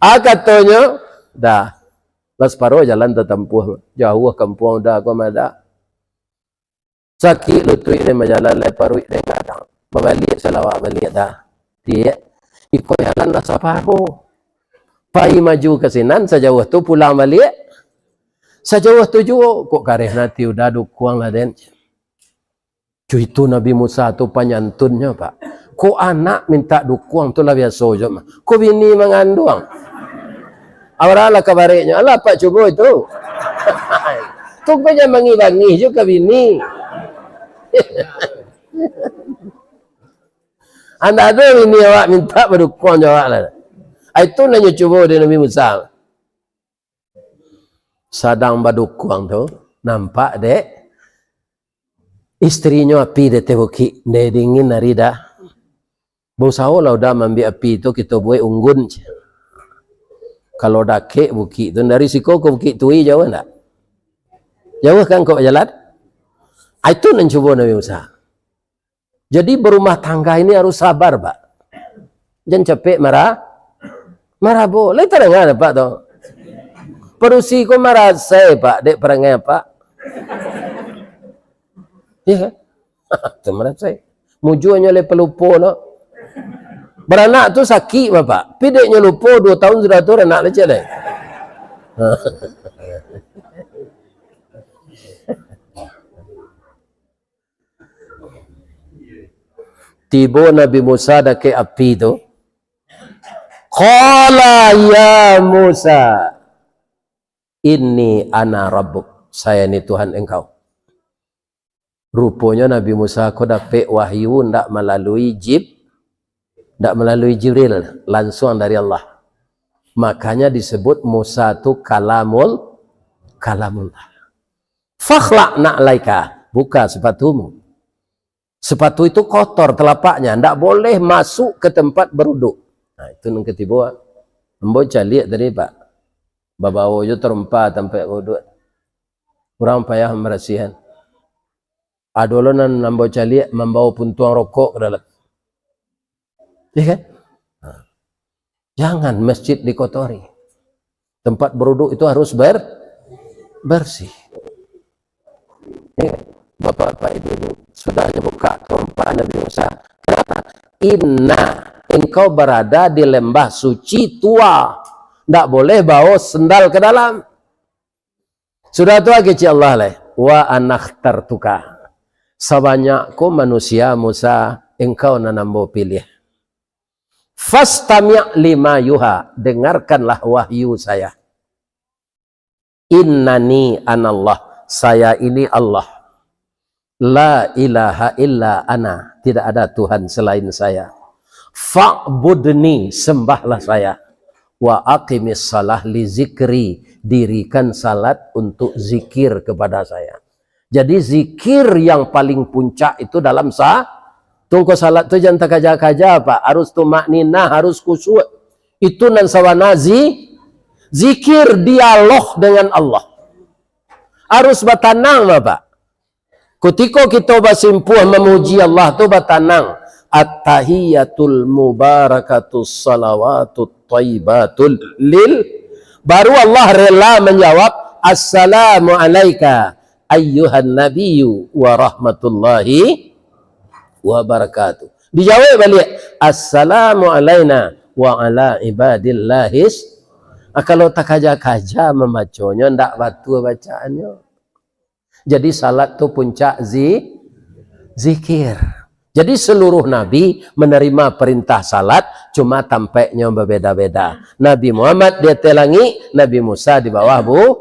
Ah, katonyo, dah. Lah saparo jalan tatampuah. Jauah kampuang, dah ko madak. Sakik lutuik den bajalan, lai paruik den gadang. Babaliak salawak baliak dah. Tiek, iko jalan lah saparo. Pai maju ka sinan, sajauah tu pulang baliak. Sajauah tu juo, kok kareh ati udah dukuang lah den. Cuitu Nabi Musa tu panyantunnyo, Pak. Ko anak mintak dukuang tu lah biaso jo mah. Ko bini manganduang. Awak lah kabareknyo, "Alah, Pak, cubo itu." Tu ko jan bangih-bangih jo ka bini. Andak ado bini awak mintak badukuang jo awak lah. Ah, itu nan nyo cubo dek Nabi Musa. Sadang badukuang tu, nampak dek istrinyo api di ateh bukik, dek dingin ari dah. Bausaholah udah maambiak api tu, kito buek unggun, ceh. Kalau dakek bukik tu, dari siko ka Bukik Tui jauah ndak? Jauah kan kok bajalan? Ah, itu nan cubo Nabi Musa. Jadi, barumah tangga ini harus sabar, Pak. Jan capek mara-, marabo. Lai tadanga dek Apak tu? Padusi ko marasai, Pak, dek parangai Apak. Iya kan? Tu marasai. Mujuanyo lai palupo no. Baranak tu sakik, Bapak. Pi dek nyo lupo, duo taun sudah tu baranak lai ciek lai. Tibo Nabi Musa dakek api tu, "Qala ya Musa, inni ana rabbuk." "Saya ni Tuhan engkau." Ruponyo Nabi Musa ko dapek wahyu ndak malalui Jib-, ndak malalui Jibril, lansuang dari Allah. Makanya disebut Musa tu kalamul-, kalamullah. "Fakhla' na'laika," buka sepatumu. Sepatu itu kotor telapaknya, ndak boleh masuk ke tempat beruduk. Nah, itu nan katibo, ah. Ambo caliak tadi, Pak. Babawo jo tarompa tampek beruduk. Urang payah mambarasiahan. Ado lo nan ambo caliak mambawa puntuang rokok ka dalam. Ya kan? Nah. Jangan masjid dikotori. Tempat beruduk itu harus ber-, bersih. Ya kan? Bapak-bapak, ibu-ibu, sudah dibuka tumpah Nabi Musa. Kenapa? Inna, engkau berada di lembah suci tua. Ndak boleh bawa sendal ke dalam. Sudah tu lagi cik Allah lai, "Wa ana ikhtartuka." Sabanyak ko manusia, Musa, engkau nan ambo pilih. "Fastami' lima yuha," dengarkanlah wahyu saya. "Innani anallah," saya ini Allah. "La ilaha illa ana," tidak ada Tuhan selain saya. "Fa'budni," sembahlah saya. "Wa aqimis salah li zikri," dirikan salat untuk zikir kepada saya. Jadi zikir yang paling puncak itu dalam sa-, tungko salat tu jan takaja-kaja, Pak. Harus tumakninah, harus khusyuk. Itu nan sabana zi-, zikir, dialog dengan Allah. Harus batanang, Bapak. Kutiko kito basimpuah mamuji Allah tu batanang, "At-tahiyatul mubarakatus salawatut thayyibatul lil," baru Allah rela manjawab, "Assalamu alaika ayyuhan nabiyyu wa rahmatullahi wa barakatuh." Dijawab baliak, "Assalamu alaina wa ala ibadillahis." Ah, kalau takaja-kaja mambaconyo, ndak batua bacaannyo. Jadi salat tu puncak zi-, zikir. Jadi seluruh nabi menerima perintah salat, cuma tampeknyo babeda-beda. Nabi Muhammad di ateh langik, Nabi Musa di bawah bu-,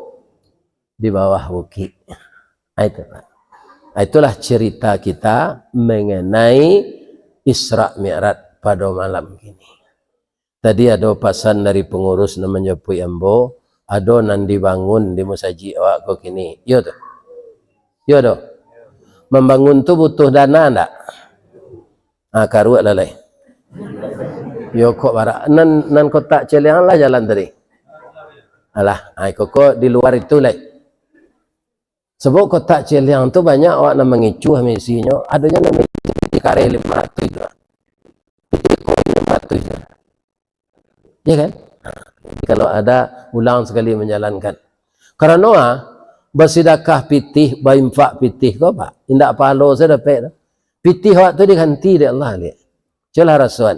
di bawah bukik. Ah, itu. Ah, itulah cerita kita mengenai Isra Mi'raj pada malam kini. Tadi ado pasan dari pangurus nan manjapuik ambo, ado nan dibangun di musajik awak ko kini. Iyo tu? Iyo tu? Mambangun tu butuh dana ndak? Ah, karuak lah lai. Yo kok barak. Nan, nan kotak celiang lah jalan tadi. Alah, ai koko di luar itu lai. Sabab kotak celiang tu banyak awak nan mangicuah maisinyo, adonyo nan maicuah pitih kareh limo ratuih tu. Pitih koin limo ratuih tu. Ya kan? Jadi kalau ada, ulang sakali manjalankan. Karano, ah, basidakah pitih, bainfak pitih ko, Pak, indak pahalo sajo dapek tu. Pitih awak tu diganti dek Allah, liek. Cubolah rasuan.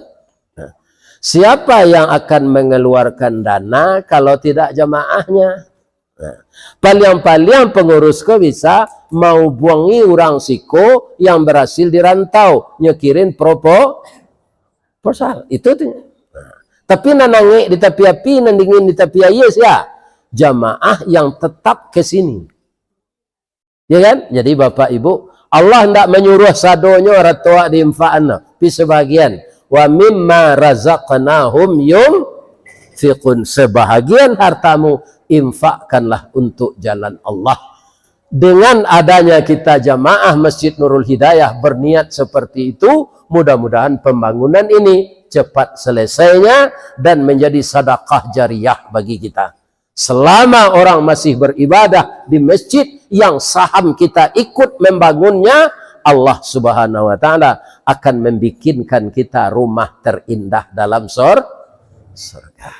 Nah, siapa yang akan mengeluarkan dana kalau tidak jamaahnya? Nah, paliang-paliang pangurus ko bisa maubuangi urang siko yang barasil di rantau, nyo kirim propo-, proposal. Itu tu. Nah, tapi nan angek di tapi api, nan dingin di tapi aia, sia? Jamaah yang tetap ke sini. Ya kan? Jadi, Bapak Ibu, Allah ndak manyuruah sadonyo arato awak diinfakkan, tapi sabagian. "Wa mimma razaqnahum yunfiqun." Sebahagian hartamu infakkanlah untuk jalan Allah. Dengan adanya kita jamaah Masjid Nurul Hidayah berniat seperti itu, mudah-mudahan pembangunan ini cepat selesainya dan menjadi sadakah jariah bagi kita. Selama orang masih beribadah di masjid yang saham kita ikut membangunnya, Allah Subhanahu wa Ta'ala akan membikinkan kita rumah terindah dalam sor-, surga.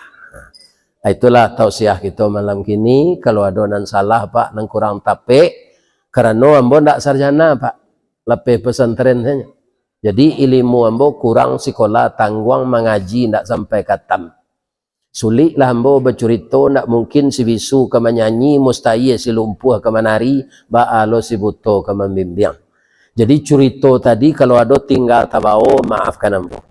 Itulah tausiah kita malam kini. Kalau ada nan salah, Pak, nan kurang tapek, karano ambo ndak sarjana, Pak, lapeh pesantren saja. Jadi, ilmu ambo kurang sikola, tangguang mangaji, ndak sampai katam. Suliklah ambo bacurito, ndak mungkin si bisu ka manyanyi, mustahil si lumpuah ka manari, baa lo si buto ka mambimbiang. Jadi curito tadi kalau ado tingga tabao, maafkan ambo.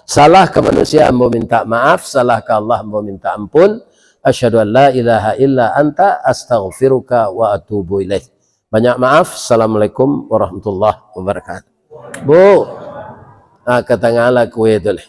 Salah ka manusia ambo minta maaf, salah ka Allah ambo minta ampun. Asyhadu an la ilaha illa anta, astaghfiruka wa atubu ilaik. Banyak maaf. Assalamualaikum warahmatullahi wabarakatuh. Bu, ah, ka tangah lah kue tu leh.